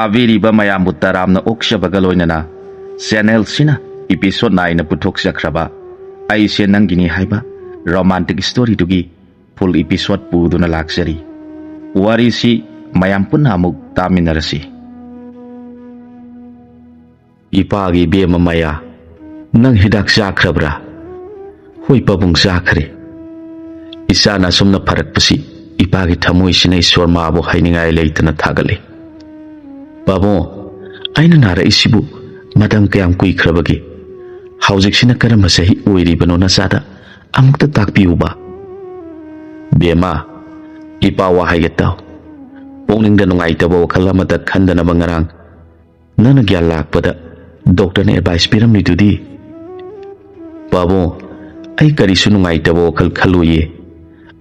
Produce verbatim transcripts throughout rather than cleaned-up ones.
ꯑꯕꯤꯔꯤꯕ ꯃꯌꯥꯝꯕꯨ ꯇꯔꯥꯝꯅ ꯑꯣꯛꯆꯕꯒ ꯂꯣꯏꯅꯅ ꯆꯦꯅꯦꯜꯁꯤꯅ ꯏꯄꯤꯁꯣꯗ ꯅꯥꯏꯅ ꯄꯨꯊꯣꯛꯆꯈ꯭ꯔꯕ ꯑꯩꯁꯦ ꯅꯪꯒꯤꯅꯤ ꯍꯥꯏꯕ ꯔꯣꯃꯥꯟꯇꯤꯛ ꯁ꯭ꯇꯣꯔꯤꯗꯨꯒꯤ ꯐꯨꯜ ꯏꯄꯤꯁꯣꯗ ꯄꯨꯗꯨꯅ ꯂꯥꯛꯆꯔꯤ꯫ ꯋꯥꯔꯤꯁꯤ ꯃꯌꯥꯝ ꯄꯨꯟꯅ ꯑꯃꯨꯛ ꯇꯥꯃꯤꯟꯅꯔꯁꯤ꯫ ꯏꯄꯥꯒꯤ ꯏꯕꯦꯝꯃ ꯃꯌꯥ, ꯅꯪ ꯍꯤꯗꯥꯛ ꯆꯥꯈ꯭ꯔꯕ꯭ꯔꯥ? ꯍꯣꯏ ꯄꯥꯕꯨꯡ, ꯆꯥꯈ꯭ꯔꯦ꯫ ꯏꯆꯥꯅ ꯑꯁꯨꯝꯅ ꯐꯔꯛꯄꯁꯤ ꯏꯄꯥꯒꯤ ꯊꯃꯣꯏꯁꯤꯅ ꯏꯁꯣꯔ ꯃꯥꯕꯨ ꯍꯥꯏꯅꯤꯡꯉꯥꯏ ꯂꯩꯇꯅ ꯊꯥꯒꯠꯂꯤ꯫ ꯄꯥꯕꯨꯡ, ꯑꯩꯅ ꯅꯥꯔꯛꯏꯁꯤꯕꯨ ꯃꯇꯝ ꯀꯌꯥꯝ ꯀꯨꯏꯈ꯭ꯔꯕꯒꯦ? ꯍꯧꯖꯤꯛꯁꯤꯅ ꯀꯔꯝꯕ ꯆꯍꯤ ꯑꯣꯏꯔꯤꯕꯅꯣ ꯅꯆꯥꯗ? ꯑꯃꯨꯛꯇ ꯇꯥꯛꯄꯤꯌꯨꯕ꯫ ꯕꯦꯝꯃ, ꯏꯄꯥ ꯋꯥ ꯍꯥꯏꯒꯦ ꯇꯥꯎ꯫ ꯄꯨꯛꯅꯤꯡꯗ ꯅꯨꯡꯉꯥꯏꯇꯕ ꯋꯥꯈꯜ ꯑꯃꯇ ꯈꯟꯗꯅꯕ ꯉꯔꯥꯡ ꯅꯪꯅ ꯒ꯭ꯌꯥꯟ ꯂꯥꯛꯄꯗ ꯗꯣꯛꯇꯔꯅ ꯑꯦꯗꯚꯥꯏꯁ ꯄꯤꯔꯝꯂꯤꯗꯨꯗꯤ? ꯄꯥꯕꯨꯡ, ꯑꯩ ꯀꯔꯤꯁꯨ ꯅꯨꯡꯉꯥꯏꯇꯕ ꯋꯥꯈꯜ ꯈꯜꯂꯨꯏꯌꯦ꯫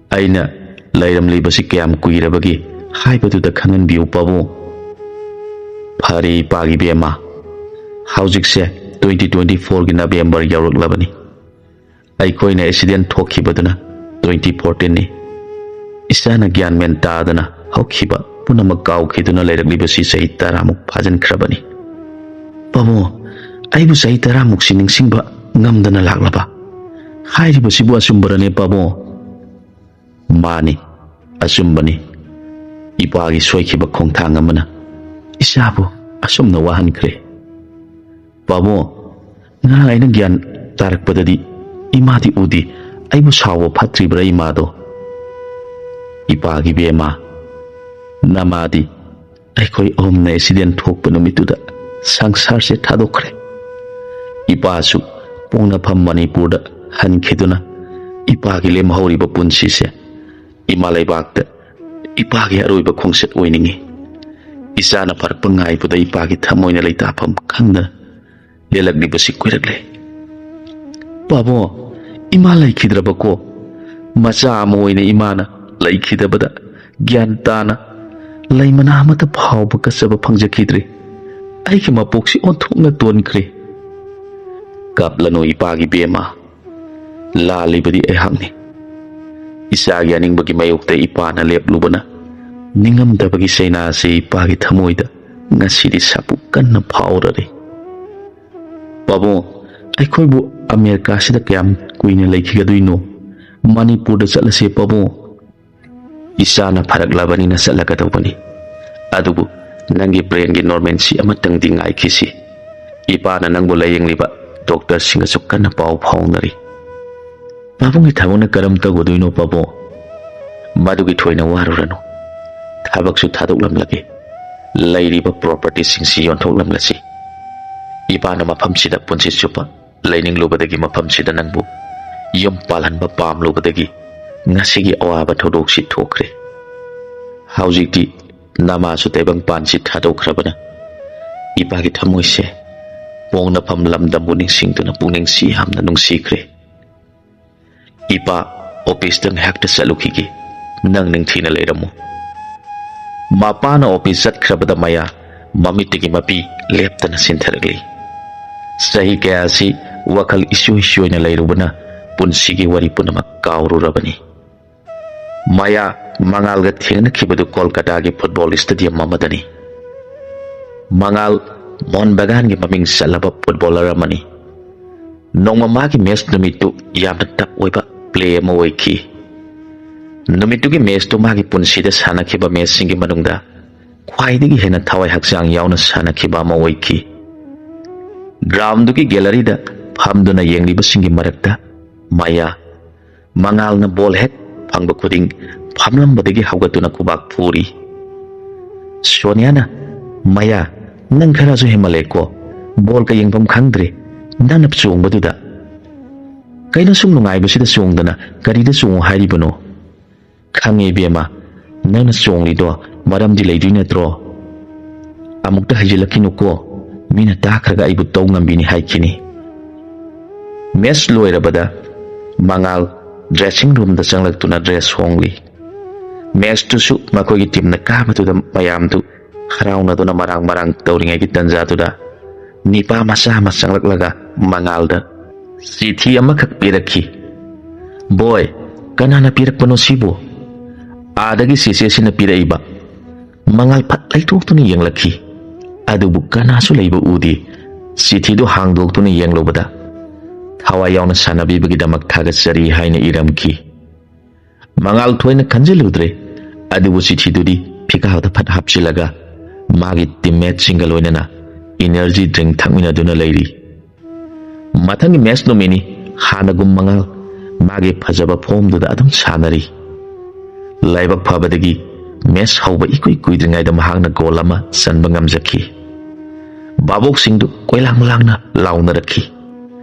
ꯑꯩꯅ ꯂꯩꯔꯝꯂꯤꯕꯁꯤ ꯀꯌꯥꯝ ꯀꯨꯏꯔꯕꯒꯦ ꯍꯥꯏꯕꯗꯨꯗ ꯈꯪꯍꯟꯕꯤꯌꯨ ꯄꯥꯕꯨꯡ꯫ ꯐꯔꯦ ꯏꯄꯥꯒꯤ ꯕꯦꯝꯃ, ꯍꯧꯖꯤꯛꯁꯦ ꯇ꯭ꯋꯦꯟꯇꯤ ꯇ꯭ꯋꯦꯟꯇꯤ ꯐꯣꯔꯒꯤ ꯅꯕꯦꯝꯕꯔ ꯌꯧꯔꯛꯂꯕꯅꯤ꯫ ꯑꯩꯈꯣꯏꯅ ꯑꯦꯛꯁꯤꯗꯦꯟ ꯊꯣꯛꯈꯤꯕꯗꯨꯅ ꯇ꯭ꯋꯦꯟꯇꯤ ꯐꯣꯔꯇꯤꯟꯅꯤ꯫ ꯏꯁꯥꯅ ꯒ꯭ꯌꯥꯟ ꯃꯦꯟ ꯇꯥꯗꯅ ꯍꯧꯈꯤꯕ ꯄꯨꯝꯅꯃꯛ ꯀꯥꯎꯈꯤꯗꯨꯅ ꯂꯩꯔꯛꯂꯤꯕꯁꯤ ꯆꯍꯤ ꯇꯔꯥꯃꯨꯛ ꯐꯥꯖꯤꯟꯈ꯭ꯔꯕꯅꯤ꯫ ꯄꯥꯕꯨꯡ, ꯑꯩꯕꯨ ꯆꯍꯤ ꯇꯔꯥꯃꯨꯛꯁꯤ ꯅꯤꯡꯁꯤꯡꯕ ꯉꯝꯗꯅ ꯂꯥꯛꯂꯕ? ꯍꯥꯏꯔꯤꯕꯁꯤꯕꯨ ꯑꯆꯨꯝꯕꯔꯅꯦ ꯄꯥꯕꯨꯡ? ꯃꯥꯅꯤ, ꯑꯆꯨꯝꯕꯅꯤ꯫ ꯏꯄꯥꯒꯤ ꯁꯣꯏꯈꯤꯕ ꯈꯣꯡꯊꯥꯡ ꯑꯃꯅ ꯏꯆꯥꯕꯨ ꯑꯁꯨꯝꯅ ꯋꯥꯍꯟꯈ꯭ꯔꯦ꯫ ꯄꯥꯕꯨꯡ, ꯉꯔꯥꯡ ꯑꯩꯅ ꯒ꯭ꯌꯥꯟ ꯇꯥꯔꯛꯄꯗꯗꯤ ꯏꯃꯥꯗꯤ ꯎꯗꯦ꯫ ꯑꯩꯕꯨ ꯁꯥꯎꯕ ꯐꯠꯇ꯭ꯔꯤꯕ꯭ꯔꯥ ꯏꯃꯥꯗꯣ? ꯏꯄꯥꯒꯤ ꯕꯦꯝꯃ, ꯅꯃꯥꯗꯤ ꯑꯩꯈꯣꯏ ꯑꯍꯨꯝꯅ ꯑꯦꯛꯁꯤꯗꯦꯟ ꯊꯣꯛꯄ ꯅꯨꯃꯤꯠꯇꯨꯗ ꯁꯪꯁꯥꯔꯁꯦ ꯊꯥꯗꯣꯛꯈ꯭ꯔꯦ꯫ ꯏꯄꯥꯁꯨ ꯄꯣꯛꯅꯐꯝ ꯃꯅꯤꯄꯨꯔꯗ ꯍꯟꯈꯤꯗꯨꯅ ꯏꯄꯥꯒꯤ ꯂꯦꯝꯍꯧꯔꯤꯕ ꯄꯨꯟꯁꯤꯁꯦ ꯏꯃꯥ ꯂꯩꯕꯥꯛꯇ ꯏꯄꯥꯒꯤ ꯑꯔꯣꯏꯕ ꯈꯣꯡꯆꯠ ꯑꯣꯏꯅꯤꯡꯏ꯫ ꯏꯆꯥꯅ ꯐꯔꯛꯄ ꯉꯥꯏꯕꯗ ꯏꯄꯥꯒꯤ ꯊꯃꯣꯏꯅ ꯂꯩꯇꯥꯐꯝ ꯈꯪꯗꯅ ꯂꯦꯜꯂꯛꯂꯤꯕꯁꯤ ꯀꯨꯏꯔꯛꯂꯦ꯫ ꯄꯥꯕꯨꯡ, ꯏꯃꯥ ꯂꯩꯈꯤꯗ꯭ꯔꯕꯀꯣ? ꯃꯆꯥ ꯑꯃ ꯑꯣꯏꯅ ꯏꯃꯥꯅ ꯂꯩꯈꯤꯗꯕꯗ ꯒ꯭ꯌꯥꯟ ꯇꯥꯅ ꯂꯩꯃꯅꯥ ꯑꯃꯠꯇ ꯐꯥꯎꯕ ꯀꯠꯆꯕ ꯐꯪꯖꯈꯤꯗ꯭ꯔꯦ꯫ ꯑꯩꯒꯤ ꯃꯄꯣꯛꯁꯤ ꯑꯣꯟꯊꯣꯛꯅ ꯇꯣꯟꯈ꯭ꯔꯦ꯫ ꯀꯥꯞꯂꯅꯨ ꯏꯄꯥꯒꯤ ꯕꯦꯝꯃ, ꯂꯥꯜꯂꯤꯕꯗꯤ ꯑꯩꯍꯥꯛꯅꯤ꯫ ꯏꯆꯥꯒꯤ ꯑꯅꯤꯡꯕꯒꯤ ꯃꯥꯌꯣꯛꯇ ꯏꯄꯥꯅ ꯂꯦꯞꯂꯨꯕꯅ ꯅꯤꯡꯉꯝꯗꯕꯒꯤ ꯆꯩꯅꯥꯁꯤ ꯏꯄꯥꯒꯤ ꯊꯃꯣꯏꯗ ꯉꯁꯤꯗꯤ ꯁꯥꯄꯨ ꯀꯟꯅ ꯐꯥꯎꯔꯔꯦ꯫ "ꯄꯥꯕꯨꯡ, ꯑꯩꯈꯣꯏꯕꯨ ꯑꯃꯦꯔꯤꯀꯥꯁꯤꯗ ꯀꯌꯥꯝ ꯀꯨꯏꯅ ꯂꯩꯈꯤꯒꯗꯣꯏꯅꯣ? ꯃꯅꯤꯄꯨꯔꯗ ꯆꯠꯂꯁꯦ ꯄꯥꯕꯨꯡ꯫" "ꯏꯆꯥꯅ ꯐꯔꯛꯂꯕꯅꯤꯅ ꯆꯠꯂꯒꯗꯧꯕꯅꯤ꯫ ꯑꯗꯨꯕꯨ ꯅꯪꯒꯤ ꯕ꯭ꯔꯦꯟꯒꯤ ꯅꯣꯔꯃꯦꯜꯁꯤ ꯑꯃꯇꯪꯗꯤ ꯉꯥꯏꯈꯤꯁꯤ꯫ ꯏꯄꯥꯅ ꯅꯪꯕꯨ ꯂꯥꯌꯦꯡꯂꯤꯕ ꯗꯣꯛꯇꯔꯁꯤꯡꯒꯁꯨ ꯀꯟꯅ ꯄꯥꯎ ꯐꯥꯎꯅꯔꯤ꯫" "ꯄꯥꯕꯨꯡꯒꯤ ꯊꯕꯛꯅ ꯀꯔꯝ ꯇꯧꯒꯗꯣꯏꯅꯣ ꯄꯥꯕꯨꯡ?" "ꯃꯗꯨꯒꯤ ꯊꯣꯏꯅ ꯋꯥꯔꯨꯔꯅꯨ꯫ ꯊꯕꯛꯁꯨ ꯊꯥꯗꯣꯛꯂꯝꯂꯒꯦ꯫ ꯂꯩꯔꯤꯕ ꯄ꯭ꯔꯣꯄꯔꯇꯤꯁꯤꯡꯁꯤ ꯌꯣꯟꯊꯣꯛꯂꯝꯂꯁꯤ꯫ ꯏꯄꯥꯅ ꯃꯐꯝꯁꯤꯗ ꯄꯨꯟꯁꯤ ꯆꯨꯞꯄ ꯂꯩꯅꯤꯡꯂꯨꯕꯗꯒꯤ, ꯃꯐꯝꯁꯤꯗ ꯅꯪꯕꯨ ꯌꯨꯝ ꯄꯥꯜꯍꯟꯕ ꯄꯥꯝꯂꯨꯕꯗꯒꯤ ꯉꯁꯤꯒꯤ ꯑꯋꯥꯕ ꯊꯧꯗꯣꯛꯁꯤ ꯊꯣꯛꯈ꯭ꯔꯦ꯫ ꯍꯧꯖꯤꯛꯇꯤ ꯅꯃꯥꯁꯨ ꯇꯥꯏꯕꯪꯄꯥꯟꯁꯤ ꯊꯥꯗꯣꯛꯈ꯭ꯔꯕꯅ ꯏꯄꯥꯒꯤ ꯊꯃꯣꯏꯁꯦ ꯄꯣꯛꯅꯐꯝ ꯂꯝꯗꯝꯕꯨ ꯅꯤꯡꯁꯤꯡꯗꯨꯅ ꯄꯨꯛꯅꯤꯡꯁꯤ ꯌꯥꯝꯅ ꯅꯨꯡꯁꯤꯈ꯭ꯔꯦ꯫ ꯏꯄꯥ, ꯑꯣꯐꯤꯁꯇ ꯉꯥꯏꯍꯥꯛꯇ ꯆꯠꯂꯨꯈꯤꯒꯦ꯫ ꯅꯪ ꯅꯤꯡꯊꯤꯅ ꯂꯩꯔꯝꯃꯨ꯫" ꯃꯄꯥꯅ ꯑꯣꯐꯤꯁ ꯆꯠꯈ꯭ꯔꯕꯗ ꯃꯌꯥ ꯃꯃꯤꯠꯇꯒꯤ ꯃꯄꯤ ꯂꯦꯞꯇꯅ ꯆꯤꯟꯊꯔꯛꯂꯤ꯫ ꯆꯍꯤ ꯀꯌꯥꯁꯤ ꯋꯥꯈꯜ ꯏꯆꯣꯏ ꯆꯣꯏꯅ ꯂꯩꯔꯨꯕꯅ ꯄꯨꯟꯁꯤꯒꯤ ꯋꯥꯔꯤ ꯄꯨꯝꯅꯃꯛ ꯀꯥꯎꯔꯨꯔꯕꯅꯤ꯫ ꯃꯌꯥ ꯃꯉꯥꯜꯒ ꯊꯦꯡꯅꯈꯤꯕꯗꯨ ꯀꯣꯜꯀꯇꯥꯒꯤ ꯐꯨꯠꯕꯣꯜ ꯁ꯭ꯇꯦꯗꯤꯌꯝ ꯑꯃꯗꯅꯤ꯫ ꯃꯉꯥꯜ ꯃꯣꯍꯟ ꯕꯒꯥꯟꯒꯤ ꯃꯃꯤꯡ ꯆꯠꯂꯕ ꯐꯨꯠꯕꯣꯂꯔ ꯑꯃꯅꯤ꯫ ꯅꯣꯡꯃ ꯃꯥꯒꯤ ꯃꯦꯆ ꯅꯨꯃꯤꯠꯇꯨ ꯌꯥꯝꯅ ꯇꯐ ꯑꯣꯏꯕ ꯄ꯭ꯂꯦ ꯑꯃ ꯑꯣꯏꯈꯤ꯫ ꯅꯨꯃꯤꯠꯇꯨꯒꯤ ꯃꯦꯆꯇꯨ ꯃꯥꯒꯤ ꯄꯨꯟꯁꯤꯗ ꯁꯥꯟꯅꯈꯤꯕ ꯃꯦꯆꯁꯤꯡꯒꯤ ꯃꯅꯨꯡꯗ ꯈ꯭ꯋꯥꯏꯗꯒꯤ ꯍꯦꯟꯅ ꯊꯋꯥꯏ ꯍꯛꯆꯥꯡ ꯌꯥꯎꯅ ꯁꯥꯟꯅꯈꯤꯕ ꯑꯃ ꯑꯣꯏꯈꯤ꯫ ꯒ꯭ꯔꯥꯎꯟꯗꯨꯒꯤ ꯒꯦꯂꯔꯤꯗ ꯐꯝꯗꯨꯅ ꯌꯦꯡꯂꯤꯕꯁꯤꯡꯒꯤ ꯃꯔꯛꯇ ꯃꯌꯥ ꯃꯉꯥꯜꯅ ꯕꯣꯜ ꯍꯦꯛ ꯐꯪꯕ ꯈꯨꯗꯤꯡ ꯐꯝꯂꯝꯕꯗꯒꯤ ꯍꯧꯒꯠꯇꯨꯅ ꯈꯨꯕꯥꯛ ꯐꯨꯔꯤ꯫ ꯁꯣꯅꯤꯌꯥꯅ, "ꯃꯌꯥ, ꯅꯪ ꯈꯔꯁꯨ ꯍꯦꯟꯃꯜꯂꯦꯀꯣ, ꯕꯣꯜꯒ ꯌꯦꯡꯐꯝ ꯈꯪꯗ꯭ꯔꯦ, ꯅꯪꯅ ꯆꯣꯡꯕꯗꯨꯗ꯫ ꯀꯩꯅꯣ ꯁꯨꯝ ꯅꯨꯡꯉꯥꯏꯕꯁꯤꯗ ꯆꯣꯡꯗꯅ ꯀꯔꯤꯗ ꯆꯣꯡꯉꯨ ꯍꯥꯏꯔꯤꯕꯅꯣ? ꯈꯪꯉꯦ ꯏꯕꯦꯝꯃ, ꯅꯪꯅ ꯆꯣꯡꯂꯤꯗꯣ ꯃꯔꯝꯗꯤ ꯂꯩꯗꯣꯏ ꯅꯠꯇ꯭ꯔꯣ? ꯑꯃꯨꯛꯇ ꯍꯩꯖꯤꯜꯂꯛꯈꯤꯅꯨꯀꯣ, ꯃꯤꯅ ꯇꯥꯈ꯭ꯔꯒ ꯑꯩꯕꯨ ꯇꯧ ꯉꯝꯕꯤꯅꯤ ꯍꯥꯏꯈꯤꯅꯤ꯫" ꯃꯦꯆ ꯂꯣꯏꯔꯕꯗ ꯃꯉꯥꯜ ꯗ꯭ꯔꯦꯁꯤꯡ ꯔꯨꯝꯗ ꯆꯪꯂꯛꯇꯨꯅ ꯗ꯭ꯔꯦꯁ ꯍꯣꯡꯂꯤ꯫ ꯃꯦꯆꯇꯨꯁꯨ ꯃꯈꯣꯏꯒꯤ ꯇꯤꯝꯅ ꯀꯥꯕꯗꯨꯗ ꯃꯌꯥꯝꯗꯨ ꯍꯔꯥꯎꯅꯗꯨꯅ ꯃꯔꯥꯡ ꯃꯔꯥꯡ ꯇꯧꯔꯤꯉꯩꯒꯤ ꯇꯟꯖꯥꯗꯨꯗ ꯅꯤꯄꯥ ꯃꯆꯥ ꯑꯃ ꯆꯪꯂꯛꯂꯒ ꯃꯉꯥꯜꯗ, "ꯆꯤꯊꯤ ꯑꯃꯈꯛ ꯄꯤꯔꯛꯈꯤ꯫" "ꯕꯣꯏ, ꯀꯅꯥꯅ ꯄꯤꯔꯛꯄꯅꯣ ꯁꯤꯕꯨ?" "ꯑꯥꯗꯒꯤ ꯆꯦꯆꯦꯁꯤꯅ ꯄꯤꯔꯛꯏꯕ꯫" ꯃꯉꯥꯜ ꯐꯠ ꯂꯩꯊꯣꯛꯇꯨꯅ ꯌꯦꯡꯂꯛꯈꯤ꯫ ꯑꯗꯨꯕꯨ ꯀꯅꯥꯁꯨ ꯂꯩꯕ ꯎꯗꯦ꯫ ꯆꯤꯊꯤꯗꯨ ꯍꯥꯡꯗꯣꯛꯇꯨꯅ ꯌꯦꯡꯂꯨꯕꯗ, "ꯊꯋꯥꯏ ꯌꯥꯎꯅ ꯁꯥꯟꯅꯕꯤꯕꯒꯤꯗꯃꯛ ꯊꯥꯒꯠꯆꯔꯤ" ꯍꯥꯏꯅ ꯏꯔꯝꯈꯤ꯫ ꯃꯉꯥꯜ ꯊꯣꯏꯅ ꯈꯟꯖꯤꯜꯂꯨꯗ꯭ꯔꯦ, ꯑꯗꯨꯕꯨ ꯆꯤꯊꯤꯗꯨꯗꯤ ꯐꯤꯀꯥꯗ ꯐꯠ ꯍꯥꯞꯆꯤꯜꯂꯒ ꯃꯥꯒꯤ teammateꯁꯤꯡꯒ ꯂꯣꯏꯅꯅ energy drink ꯊꯛꯃꯤꯟꯅꯗꯨꯅ ꯂꯩꯔꯤ꯫ ꯃꯊꯪꯒꯤ match ꯅꯨꯃꯤꯠꯅꯤ꯫ ꯍꯥꯟꯅꯒꯨꯝ ꯃꯉꯥꯜ ꯃꯥꯒꯤ ꯐꯖꯕ formꯗꯨꯗ ꯑꯗꯨꯝ ꯁꯥꯟꯅꯔꯤ꯫ ꯂꯥꯏꯕꯛ ꯐꯕꯗꯒꯤ match ꯍꯧꯕ ꯏꯀꯨꯏ ꯀꯨꯏꯗ꯭ꯔꯤꯉꯩꯗ ꯃꯍꯥꯛꯅ goal ꯑꯃ ꯆꯟꯕ ꯉꯝꯖꯈꯤ꯫ ꯚꯥꯕꯣꯛꯁꯤꯡꯗꯨ ꯀꯣꯏꯂꯥꯡ ꯂꯥꯡꯅ ꯂꯥꯎꯅꯔꯛꯈꯤ꯫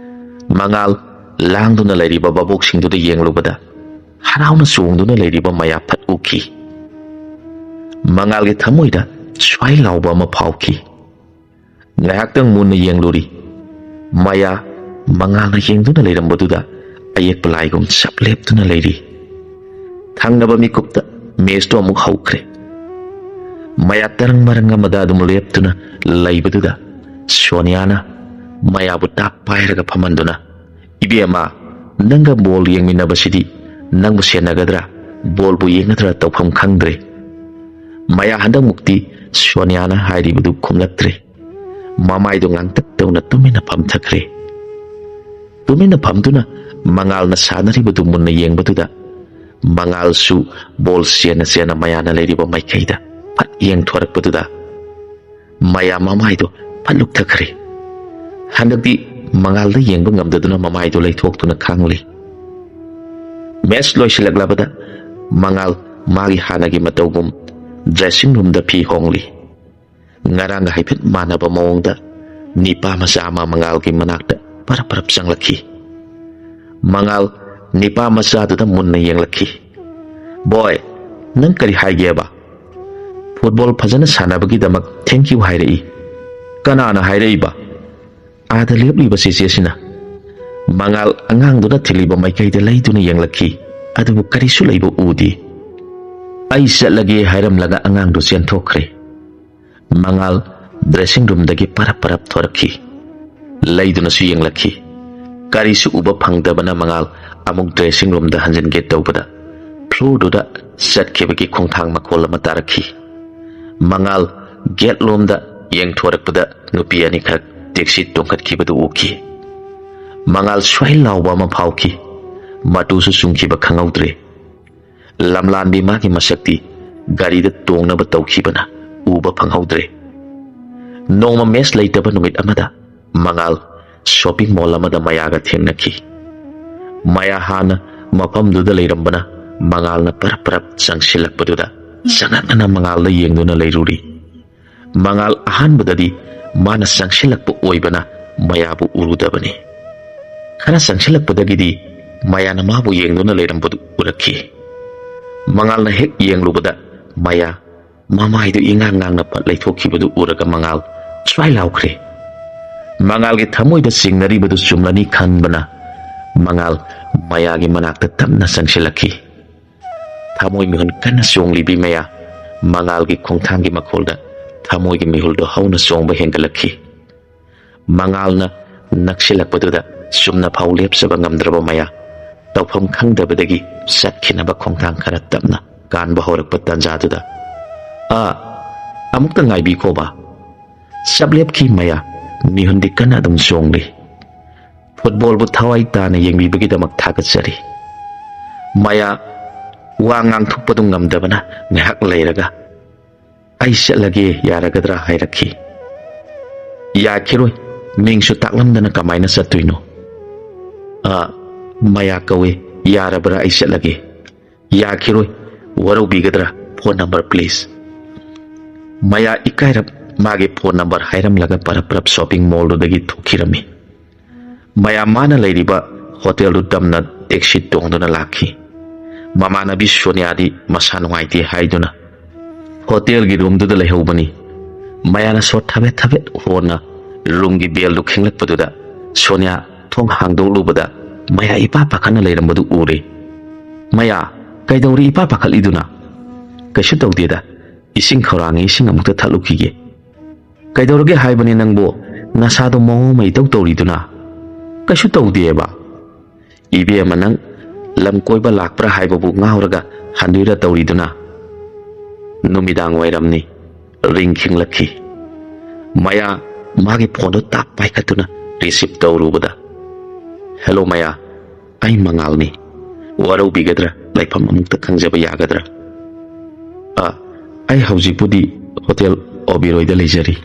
ꯃꯉꯥꯜ ꯂꯥꯡꯗꯨꯅ ꯂꯩꯔꯤꯕ ꯚꯥꯕꯣꯛꯁꯤꯡꯗꯨꯗ ꯌꯦꯡꯂꯨꯕꯗ, ꯍꯔꯥꯎꯅ ꯆꯣꯡꯗꯨꯅ ꯂꯩꯔꯤꯕ ꯃꯌꯥ ꯐꯠ ꯎꯈꯤ꯫ ꯃꯉꯥꯜꯒꯤ ꯊꯃꯣꯏꯗ ꯁ꯭ꯋꯥꯏ ꯂꯥꯎꯕ ꯑꯃ ꯐꯥꯎꯈꯤ꯫ ꯉꯥꯏꯍꯥꯛꯇꯪ ꯃꯨꯟꯅ ꯌꯦꯡꯂꯨꯔꯤ꯫ ꯃꯌꯥ ꯃꯉꯥꯜꯅ ꯌꯦꯡꯗꯨꯅ ꯂꯩꯔꯝꯕꯗꯨꯗ ꯑꯌꯦꯛꯄ ꯂꯥꯏꯒꯨꯝ ꯆꯞ ꯂꯦꯞꯇꯨꯅ ꯂꯩꯔꯤ꯫ ꯊꯪꯅꯕ ꯃꯤꯀꯨꯞꯇ matchꯇꯨ ꯑꯃꯨꯛ ꯍꯧꯈ꯭ꯔꯦ꯫ ꯃꯌꯥ ꯇꯔꯪ ꯃꯔꯪ ꯑꯃꯗ ꯑꯗꯨꯝ ꯂꯦꯞꯇꯨꯅ ꯂꯩꯕꯗꯨꯗ ꯁꯣꯅꯤꯌꯥꯅ ꯃꯌꯥꯕꯨ ꯇꯥꯞ ꯄꯥꯏꯔꯒ ꯐꯝꯍꯟꯗꯨꯅ, "ꯏꯕꯦꯝꯃ, ꯅꯪꯒ ball ꯌꯦꯡꯃꯤꯟꯅꯕꯁꯤꯗꯤ ꯅꯪꯕꯨ ꯁꯦꯟꯅꯒꯗ꯭ꯔꯥ, ballꯕꯨ ꯌꯦꯡꯒꯗ꯭ꯔꯥ ꯇꯧꯐꯝ ꯈꯪꯗ꯭ꯔꯦ꯫" ꯃꯌꯥ ꯍꯟꯗꯛꯃꯨꯛꯇꯤ ꯁꯣꯅꯤꯌꯥꯅ ꯍꯥꯏꯔꯤꯕꯗꯨ ꯈꯨꯝꯂꯛꯇ꯭ꯔꯦ꯫ ꯃꯃꯥꯏꯗꯨ ꯉꯥꯡꯇꯛ ꯇꯧꯅ ꯇꯨꯃꯤꯟꯅ ꯐꯝꯊꯈ꯭ꯔꯦ꯫ ꯇꯨꯃꯤꯟꯅ ꯐꯝꯗꯨꯅ ꯃꯉꯥꯜꯅ ꯁꯥꯟꯅꯔꯤꯕꯗꯨ ꯃꯨꯟꯅ ꯌꯦꯡꯕꯗꯨꯗ, ꯃꯉꯥꯜꯁꯨ ball ꯆꯦꯟꯅ ꯆꯦꯟꯅ ꯃꯌꯥꯅ ꯂꯩꯔꯤꯕ ꯃꯥꯏꯀꯩꯗ ꯐꯠ ꯌꯦꯡꯊꯣꯔꯛꯄꯗꯨꯗ, ꯃꯌꯥ ꯃꯃꯥꯏꯗꯨ ꯐꯠ ꯂꯨꯞꯊꯈ꯭ꯔꯦ꯫ ꯍꯟꯗꯛꯇꯤ ꯃꯉꯥꯜꯗ ꯌꯦꯡꯕ ꯉꯝꯗꯗꯨꯅ ꯃꯃꯥꯏꯗꯨ ꯂꯩꯊꯣꯛꯇꯨꯅ ꯈꯥꯡꯂꯤ꯫ Match ꯂꯣꯏꯁꯤꯜꯂꯛꯂꯕꯗ ꯃꯉꯥꯜ ꯃꯥꯒꯤ ꯍꯥꯟꯅꯒꯤ ꯃꯇꯧꯒꯨꯝ dressing roomꯗ ꯐꯤ ꯍꯣꯡꯂꯤ꯫ ꯉꯔꯥꯡꯒ ꯍꯥꯏꯐꯦꯠ ꯃꯥꯟꯅꯕ ꯃꯑꯣꯡꯗ ꯅꯤꯄꯥ ꯃꯆꯥ ꯑꯃ ꯃꯉꯥꯜꯒꯤ ꯃꯅꯥꯛꯇ ꯄꯔꯞ ꯄꯔꯞ ꯆꯪꯂꯛꯈꯤ꯫ ꯃꯉꯥꯜ ꯅꯤꯄꯥ ꯃꯆꯥꯗꯨꯗ ꯃꯨꯟꯅ ꯌꯦꯡꯂꯛꯈꯤ꯫ "Boy, ꯅꯪ ꯀꯔꯤ ꯍꯥꯏꯒꯦꯕ? Football ꯐꯖꯅ ꯁꯥꯟꯅꯕꯒꯤꯗꯃꯛ thank you ꯍꯥꯏꯔꯛꯏ꯫ ꯀꯅꯥꯅ ꯍꯥꯏꯔꯛꯏꯕ?" "ꯑꯥꯗ ꯂꯦꯞꯂꯤꯕ ꯆꯦꯆꯦꯁꯤꯅ꯫" ꯃꯉꯥꯜ ꯑꯉꯥꯡꯗꯨꯅ ꯊꯤꯜꯂꯤꯕ ꯃꯥꯏꯀꯩꯗ ꯂꯩꯗꯨꯅ ꯌꯦꯡꯂꯛꯈꯤ, ꯑꯗꯨꯕꯨ ꯀꯔꯤꯁꯨ ꯂꯩꯕ ꯎꯗꯦ꯫ "ꯑꯩ ꯆꯠꯂꯒꯦ" ꯍꯥꯏꯔꯝꯂꯒ ꯑꯉꯥꯡꯗꯨ ꯆꯦꯟꯊꯣꯛꯈ꯭ꯔꯦ꯫ ꯃꯉꯥꯜ dressing roomꯗꯒꯤ ꯄꯔꯞ ꯄꯔꯞ ꯊꯣꯔꯛꯈꯤ꯫ ꯂꯩꯗꯨꯅꯁꯨ ꯌꯦꯡꯂꯛꯈꯤ꯫ ꯀꯔꯤꯁꯨ ꯎꯕ ꯐꯪꯗꯕꯅ ꯃꯉꯥꯜ ꯑꯃꯨꯛ dressing roomꯗ ꯍꯟꯖꯤꯟꯒꯦ ꯇꯧꯕꯗ, floorꯗꯨꯗ ꯆꯠꯈꯤꯕꯒꯤ ꯈꯣꯡꯊꯥꯡ ꯃꯈꯣꯜ ꯑꯃ ꯇꯥꯔꯛꯈꯤ꯫ ꯃꯉꯥꯜ gate ꯂꯣꯝꯗ ꯌꯦꯡꯊꯣꯔꯛꯄꯗ ꯅꯨꯄꯤ ꯑꯅꯤꯈꯛ ꯇꯦꯛꯁꯤ ꯇꯣꯡꯈꯠꯈꯤꯕꯗꯨ ꯎꯈꯤ꯫ ꯃꯉꯥꯜ ꯁ꯭ꯋꯥꯏ ꯂꯥꯎꯕ ꯑꯃ ꯐꯥꯎꯈꯤ꯫ ꯃꯇꯨꯁꯨ ꯆꯨꯡꯈꯤꯕ ꯈꯪꯍꯧꯗ꯭ꯔꯦ꯫ ꯂꯝꯂꯥꯟꯕꯤ ꯃꯥꯒꯤ ꯃꯁꯛꯇꯤ ꯒꯥꯔꯤꯗ ꯇꯣꯡꯅꯕ ꯇꯧꯈꯤꯕꯅ ꯎꯕ ꯐꯪꯍꯧꯗ꯭ꯔꯦ꯫ ꯅꯣꯡꯃ ꯃꯦꯁ ꯂꯩꯇꯕ ꯅꯨꯃꯤꯠ ꯑꯃꯗ ꯃꯉꯥꯜ ꯁꯣꯄꯤꯡ ꯃꯣꯜ ꯑꯃꯗ ꯃꯌꯥꯒ ꯊꯦꯡꯅꯈꯤ꯫ ꯃꯌꯥ ꯍꯥꯟꯅ ꯃꯐꯝꯗꯨꯗ ꯂꯩꯔꯝꯕꯅ ꯃꯉꯥꯜꯅ ꯄꯔꯞ ꯄꯔꯞ ꯆꯪꯁꯤꯜꯂꯛꯄꯗꯨꯗ ꯆꯉꯛꯅꯅ ꯃꯉꯥꯜꯗ ꯌꯦꯡꯗꯨꯅ ꯂꯩꯔꯨꯔꯤ꯫ ꯃꯉꯥꯜ ꯑꯍꯥꯟꯕꯗꯗꯤ ꯃꯥꯅ ꯆꯪꯁꯤꯜꯂꯛꯄ ꯑꯣꯏꯕꯅ ꯃꯌꯥꯕꯨ ꯎꯔꯨꯗꯕꯅꯤ꯫ ꯈꯔ ꯆꯪꯁꯤꯜꯂꯛꯄꯗꯒꯤꯗꯤ ꯃꯌꯥꯅ ꯃꯥꯕꯨ ꯌꯦꯡꯗꯨꯅ ꯂꯩꯔꯝꯕꯗꯨ ꯎꯔꯛꯈꯤ꯫ ꯃꯉꯥꯜꯅ ꯍꯦꯛ ꯌꯦꯡꯂꯨꯕꯗ ꯃꯌꯥ ꯃꯃꯥꯏꯗꯨ ꯏꯉꯥꯡ ꯉꯥꯡꯅ ꯄꯠ ꯂꯩꯊꯣꯛꯈꯤꯕꯗꯨ ꯎꯔꯒ ꯃꯉꯥꯜ ꯁ꯭ꯋꯥꯏ ꯂꯥꯎꯈ꯭ꯔꯦ꯫ ꯃꯉꯥꯜꯒꯤ ꯊꯃꯣꯏꯗ ꯆꯤꯡꯅꯔꯤꯕꯗꯨ ꯆꯨꯝꯂꯅꯤ ꯈꯟꯕꯅ ꯃꯉꯥꯜ ꯃꯌꯥꯒꯤ ꯃꯅꯥꯛꯇ ꯇꯞꯅ ꯆꯪꯁꯤꯜꯂꯛꯈꯤ꯫ ꯊꯃꯣꯏ ꯃꯤꯍꯨꯟ ꯀꯟꯅ ꯆꯣꯡꯂꯤꯕꯤ ꯃꯌꯥ ꯃꯉꯥꯜꯒꯤ ꯈꯣꯡꯊꯥꯡꯒꯤ ꯃꯈꯣꯜꯗ ꯊꯃꯣꯏꯒꯤ ꯃꯤꯍꯨꯜꯗꯨ ꯍꯧꯅ ꯆꯣꯡꯕ ꯍꯦꯟꯒꯠꯂꯛꯈꯤ꯫ ꯃꯉꯥꯜꯅ ꯅꯛꯁꯤꯜꯂꯛꯄꯗꯨꯗ ꯆꯨꯝꯅ ꯐꯥꯎ ꯂꯦꯞꯆꯕ ꯉꯝꯗ꯭ꯔꯕ ꯃꯌꯥ ꯇꯧꯐꯝ ꯈꯪꯗꯕꯗꯒꯤ ꯆꯠꯈꯤꯅꯕ ꯈꯣꯡꯊꯥꯡ ꯈꯔ ꯇꯞꯅ ꯀꯥꯟꯕ ꯍꯧꯔꯛꯄ ꯇꯥꯟꯖꯥꯗꯨꯗ, "ꯑꯥ, ꯑꯃꯨꯛꯇ ꯉꯥꯏꯕꯤꯈꯣꯕ꯫" ꯆꯞ ꯂꯦꯞꯈꯤ ꯃꯌꯥ꯫ ꯃꯤꯍꯨꯟꯗꯤ ꯀꯟꯅ ꯑꯗꯨꯝ ꯆꯣꯡꯂꯤ꯫ ꯐꯨꯠꯕꯣꯜꯕꯨ ꯊꯋꯥꯏ ꯇꯥꯅ ꯌꯦꯡꯕꯤꯕꯒꯤꯗꯃꯛ ꯊꯥꯒꯠꯆꯔꯤ꯫ ꯃꯌꯥ ꯋꯥ ꯉꯥꯡꯊꯣꯛꯄꯗꯨ ꯉꯝꯗꯕꯅ ꯉꯥꯏꯍꯥꯛ ꯂꯩꯔꯒ, "ꯑꯩ ꯆꯠꯂꯒꯦ, ꯌꯥꯔꯒꯗ꯭ꯔꯥ?" ꯍꯥꯏꯔꯛꯈꯤ꯫ "ꯌꯥꯈꯤꯔꯣꯏ, ꯃꯤꯡꯁꯨ ꯇꯥꯛꯂꯝꯗꯅ ꯀꯃꯥꯏꯅ ꯆꯠꯇꯣꯏꯅꯣ?" "ꯑ, ꯃꯌꯥ ꯀꯧꯏ, ꯌꯥꯔꯕ꯭ꯔꯥ ꯑꯩ ꯆꯠꯂꯒꯦ?" "ꯌꯥꯈꯤꯔꯣꯏ, ꯋꯥꯔꯧꯕꯤꯒꯗ꯭ꯔꯥ? Phone number please." ꯃꯌꯥ ꯏꯀꯥꯏꯔꯞ ꯃꯥꯒꯤ phone number ꯍꯥꯏꯔꯝꯂꯒ ꯄꯔꯞ ꯄꯔꯞ ꯁꯣꯄꯤꯡ ꯃꯣꯜꯗꯨꯗꯒꯤ ꯊꯣꯛꯈꯤꯔꯝꯃꯤ꯫ ꯃꯌꯥꯝ ꯃꯥꯅ ꯂꯩꯔꯤꯕ ꯍꯣꯇꯦꯜꯗꯨ ꯇꯝꯅ ꯇꯦꯛꯁꯤ ꯇꯣꯡꯗꯨꯅ ꯂꯥꯛꯈꯤ꯫ ꯃꯃꯥꯟꯅꯕꯤ ꯁꯣꯅꯤꯌꯥꯗꯤ ꯃꯁꯥ ꯅꯨꯡꯉꯥꯏꯇꯦ ꯍꯥꯏꯗꯨꯅ ꯍꯣꯇꯦꯜꯒꯤ ꯔꯨꯝꯗꯨꯗ ꯂꯩꯍꯧꯕꯅꯤ꯫ ꯃꯌꯥꯅ ꯁꯣꯠ ꯊꯕꯦꯠ ꯊꯕꯦꯠ ꯍꯣꯟꯅ ꯔꯨꯝꯒꯤ ꯕꯦꯜꯗꯨ ꯈꯤꯡꯂꯛꯄꯗꯨꯗ ꯁꯣꯅꯤꯌꯥ ꯊꯣꯡ ꯍꯥꯡꯗꯣꯛꯂꯨꯕꯗ ꯃꯌꯥ ꯏꯄꯥ ꯄꯥꯈꯠꯅ ꯂꯩꯔꯝꯕꯗꯨ ꯎꯔꯦ꯫ "ꯃꯌꯥ, ꯀꯩꯗꯧꯔꯤ ꯏꯄꯥ ꯄꯥꯈꯠꯂꯤꯗꯨꯅ?" "ꯀꯩꯁꯨ ꯇꯧꯗꯦꯗ, ꯏꯁꯤꯡ ꯈꯧꯔꯥꯡꯉꯤ, ꯏꯁꯤꯡ ꯑꯃꯨꯛꯇ ꯊꯛꯂꯨꯈꯤꯒꯦ꯫" "ꯀꯩꯗꯧꯔꯒꯦ ꯍꯥꯏꯕꯅꯤ ꯅꯪꯕꯨ? ꯅꯁꯥꯗꯣ ꯃꯑꯣꯡ ꯑꯃ ꯏꯇꯧ ꯇꯧꯔꯤꯗꯨꯅ?" "ꯀꯩꯁꯨ ꯇꯧꯗꯦꯕ꯫" "ꯏꯕꯦꯝꯃ, ꯅꯪ ꯂꯝ ꯀꯣꯏꯕ ꯂꯥꯛꯄ꯭ꯔꯥ ꯍꯥꯏꯕꯕꯨ ꯉꯥꯎꯔꯒ ꯍꯟꯗꯣꯏꯔ ꯇꯧꯔꯤꯗꯨꯅ?" ꯅꯨꯃꯤꯗꯥꯡ ꯋꯥꯏꯔꯝꯅꯤ꯫ ꯔꯤꯡ ꯈꯤꯡꯂꯛꯈꯤ꯫ ꯃꯌꯥ ꯃꯥꯒꯤ ꯐꯣꯟꯗꯣ ꯇꯥꯛ ꯄꯥꯏꯈꯠꯇꯨꯅ ꯔꯤꯁꯤꯞ ꯇꯧꯔꯨꯕꯗ, "ꯍꯦꯜꯂꯣ ꯃꯌꯥ, ꯑꯩ ꯃꯉꯥꯜꯅꯤ꯫ ꯋꯥꯔꯧꯕꯤꯒꯗ꯭ꯔꯥ? ꯂꯩꯐꯝ ꯑꯃꯨꯛꯇ ꯈꯪꯖꯕ ꯌꯥꯒꯗ꯭ꯔꯥ?" "ꯑ, ꯑꯩ ꯍꯧꯖꯤꯛꯄꯨꯗꯤ ꯍꯣꯇꯦꯜ ꯑꯣꯕꯦꯔꯣꯏꯗ ꯂꯩꯖꯔꯤ꯫"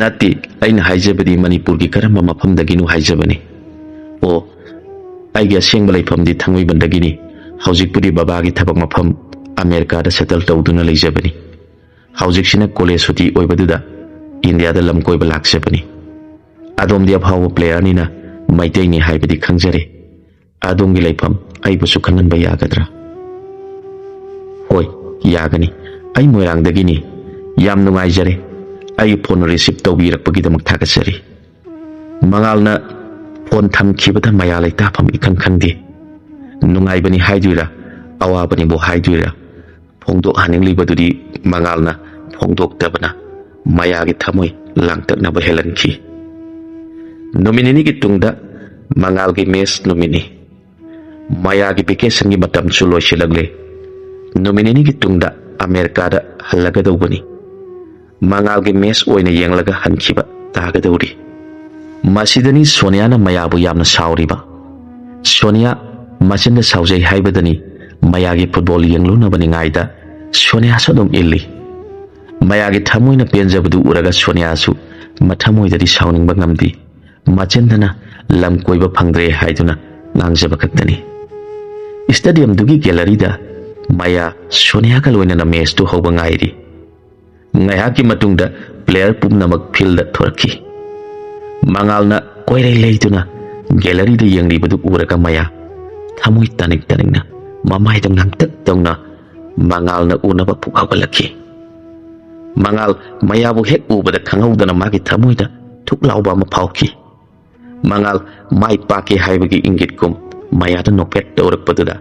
"ꯅꯠꯇꯦ, ꯑꯩꯅ ꯍꯥꯏꯖꯕꯗꯤ ꯃꯅꯤꯄꯨꯔꯒꯤ ꯀꯔꯝꯕ ꯃꯐꯝꯗꯒꯤꯅꯣ ꯍꯥꯏꯖꯕꯅꯤ꯫" "ꯑꯣ, ꯑꯩꯒꯤ ꯑꯁꯦꯡꯕ ꯂꯩꯐꯝꯗꯤ ꯊꯥꯡꯃꯩꯕꯟꯗꯒꯤꯅꯤ꯫ ꯍꯧꯖꯤꯛꯄꯨꯗꯤ ꯕꯕꯥꯒꯤ ꯊꯕꯛ ꯃꯐꯝ ꯑꯃꯦꯔꯤꯀꯥꯗ ꯁꯦꯇꯜ ꯇꯧꯗꯨꯅ ꯂꯩꯖꯕꯅꯤ꯫ ꯍꯧꯖꯤꯛꯁꯤꯅ ꯀꯣꯂꯦꯖ ꯁꯨꯇꯤ ꯑꯣꯏꯕꯗꯨꯗ ꯏꯟꯗꯤꯌꯥꯗ ꯂꯝ ꯀꯣꯏꯕ ꯂꯥꯛꯆꯕꯅꯤ꯫ ꯑꯗꯣꯝꯗꯤ ꯑꯐꯥꯎꯕ ꯄ꯭ꯂꯦꯌꯔꯅꯤꯅ ꯃꯩꯇꯩꯅꯤ ꯍꯥꯏꯕꯗꯤ ꯈꯪꯖꯔꯦ꯫ ꯑꯗꯣꯝꯒꯤ ꯂꯩꯐꯝ ꯑꯩꯕꯨꯁꯨ ꯈꯪꯍꯟꯕ ꯌꯥꯒꯗ꯭ꯔꯥ?" "ꯍꯣꯏ, ꯌꯥꯒꯅꯤ꯫ ꯑꯩ ꯃꯣꯏꯔꯥꯡꯗꯒꯤꯅꯤ꯫ ꯌꯥꯝ ꯅꯨꯡꯉꯥꯏꯖꯔꯦ꯫ ꯑꯩꯒꯤ ꯐꯣꯟ ꯔꯤꯁꯤꯞ ꯇꯧꯕꯤꯔꯛꯄꯒꯤꯗꯃꯛ ꯊꯥꯒꯠꯆꯔꯤ꯫" ꯃꯉꯥꯜꯅ ꯐꯣꯟ ꯊꯝꯈꯤꯕꯗ ꯃꯌꯥ ꯂꯩꯇꯥꯐꯝ ꯏꯈꯪ ꯈꯪꯗꯦ꯫ ꯅꯨꯡꯉꯥꯏꯕꯅꯤ ꯍꯥꯏꯗꯣꯏꯔꯥ, ꯑꯋꯥꯕꯅꯤꯕꯨ ꯍꯥꯏꯗꯣꯏꯔꯥ, ꯐꯣꯡꯗꯣꯛꯍꯟꯅꯤꯡꯂꯤꯕꯗꯨꯗꯤ ꯃꯉꯥꯜꯅ ꯐꯣꯡꯗꯣꯛꯇꯕꯅ ꯃꯌꯥꯒꯤ ꯊꯃꯣꯏ ꯂꯥꯡꯇꯛꯅꯕ ꯍꯦꯜꯍꯟꯈꯤ꯫ ꯅꯨꯃꯤꯠ ꯅꯤꯅꯤꯒꯤ ꯇꯨꯡꯗ ꯃꯉꯥꯜꯒꯤ ꯃꯦꯁ ꯅꯨꯃꯤꯠꯅꯤ꯫ ꯃꯌꯥꯒꯤ ꯚꯦꯀꯦꯁꯟꯒꯤ ꯃꯇꯝꯁꯨ ꯂꯣꯏꯁꯤꯜꯂꯛꯂꯦ꯫ ꯅꯨꯃꯤꯠ ꯅꯤꯅꯤꯒꯤ ꯇꯨꯡꯗ ꯑꯃꯦꯔꯤꯀꯥꯗ ꯍꯜꯂꯒꯗꯧꯕꯅꯤ꯫ ꯃꯉꯥꯜꯒꯤ ꯃꯦꯁ ꯑꯣꯏꯅ ꯌꯦꯡꯂꯒ ꯍꯟꯈꯤꯕ ꯇꯥꯒꯗꯧꯔꯤ꯫ ꯃꯁꯤꯗꯅꯤ ꯁꯣꯅꯤꯌꯥꯅ ꯃꯌꯥꯕꯨ ꯌꯥꯝꯅ ꯁꯥꯎꯔꯤꯕ꯫ ꯁꯣꯅꯤꯌꯥ ꯃꯆꯤꯟꯗ ꯁꯥꯎꯖꯩ ꯍꯥꯏꯕꯗꯅꯤ ꯃꯌꯥꯒꯤ ꯐꯨꯠꯕꯣꯜ ꯌꯦꯡꯂꯨꯅꯕ ꯅꯤꯡꯉꯥꯏꯗ ꯁꯣꯅꯤꯌꯥꯁꯨ ꯑꯗꯨꯝ ꯏꯜꯂꯤ꯫ ꯃꯌꯥꯒꯤ ꯊꯃꯣꯏꯅ ꯄꯦꯟꯖꯕꯗꯨ ꯎꯔꯒ ꯁꯣꯅꯤꯌꯥꯁꯨ ꯃꯊꯃꯣꯏꯗꯗꯤ ꯁꯥꯎꯅꯤꯡꯕ ꯉꯝꯗꯦ꯫ ꯃꯆꯤꯟꯗꯅ ꯂꯝ ꯀꯣꯏꯕ ꯐꯪꯗ꯭ꯔꯦ ꯍꯥꯏꯗꯨꯅ ꯉꯥꯡꯖꯕ ꯈꯛꯇꯅꯤ꯫ ꯏꯁꯇꯦꯗꯤꯌꯝꯗꯨꯒꯤ ꯒꯦꯂꯔꯤꯗ ꯃꯌꯥ ꯁꯣꯅꯤꯌꯥꯒ ꯂꯣꯏꯅꯅ ꯃꯦꯁꯇꯨ ꯍꯧꯕ ꯉꯥꯏꯔꯤ꯫ ꯉꯥꯏꯍꯥꯛꯀꯤ ꯃꯇꯨꯡꯗ ꯄ꯭ꯂꯦꯌꯔ ꯄꯨꯝꯅꯃꯛ ꯐꯤꯜꯗ ꯊꯣꯔꯛꯈꯤ꯫ ꯃꯉꯥꯜꯅ ꯀꯣꯏꯔꯩ ꯂꯩꯗꯨꯅ ꯒꯦꯂꯔꯤꯗ ꯌꯦꯡꯂꯤꯕꯗꯨ ꯎꯔꯒ ꯃꯌꯥ ꯊꯃꯣꯏ ꯇꯥꯅꯤꯡ ꯇꯥꯅꯤꯡꯅ ꯃꯃꯥꯏꯗ ꯉꯥꯡꯇꯛ ꯇꯧꯅ ꯃꯉꯥꯜꯅ ꯎꯅꯕ ꯄꯨꯛ ꯍꯧꯒꯠꯂꯛꯈꯤ꯫ ꯃꯉꯥꯜ ꯃꯌꯥꯕꯨ ꯍꯦꯛ ꯎꯕꯗ ꯈꯪꯍꯧꯗꯅ ꯃꯥꯒꯤ ꯊꯃꯣꯏꯗ ꯊꯨꯛ ꯂꯥꯎꯕ ꯑꯃ ꯐꯥꯎꯈꯤ꯫ ꯃꯉꯥꯜ ꯃꯥꯏ ꯄꯥꯛꯀꯦ ꯍꯥꯏꯕꯒꯤ ꯏꯪꯒꯤꯠꯀꯨꯝ ꯃꯌꯥꯗ ꯅꯣꯛꯐꯦꯠ ꯇꯧꯔꯛꯄꯗꯨꯗ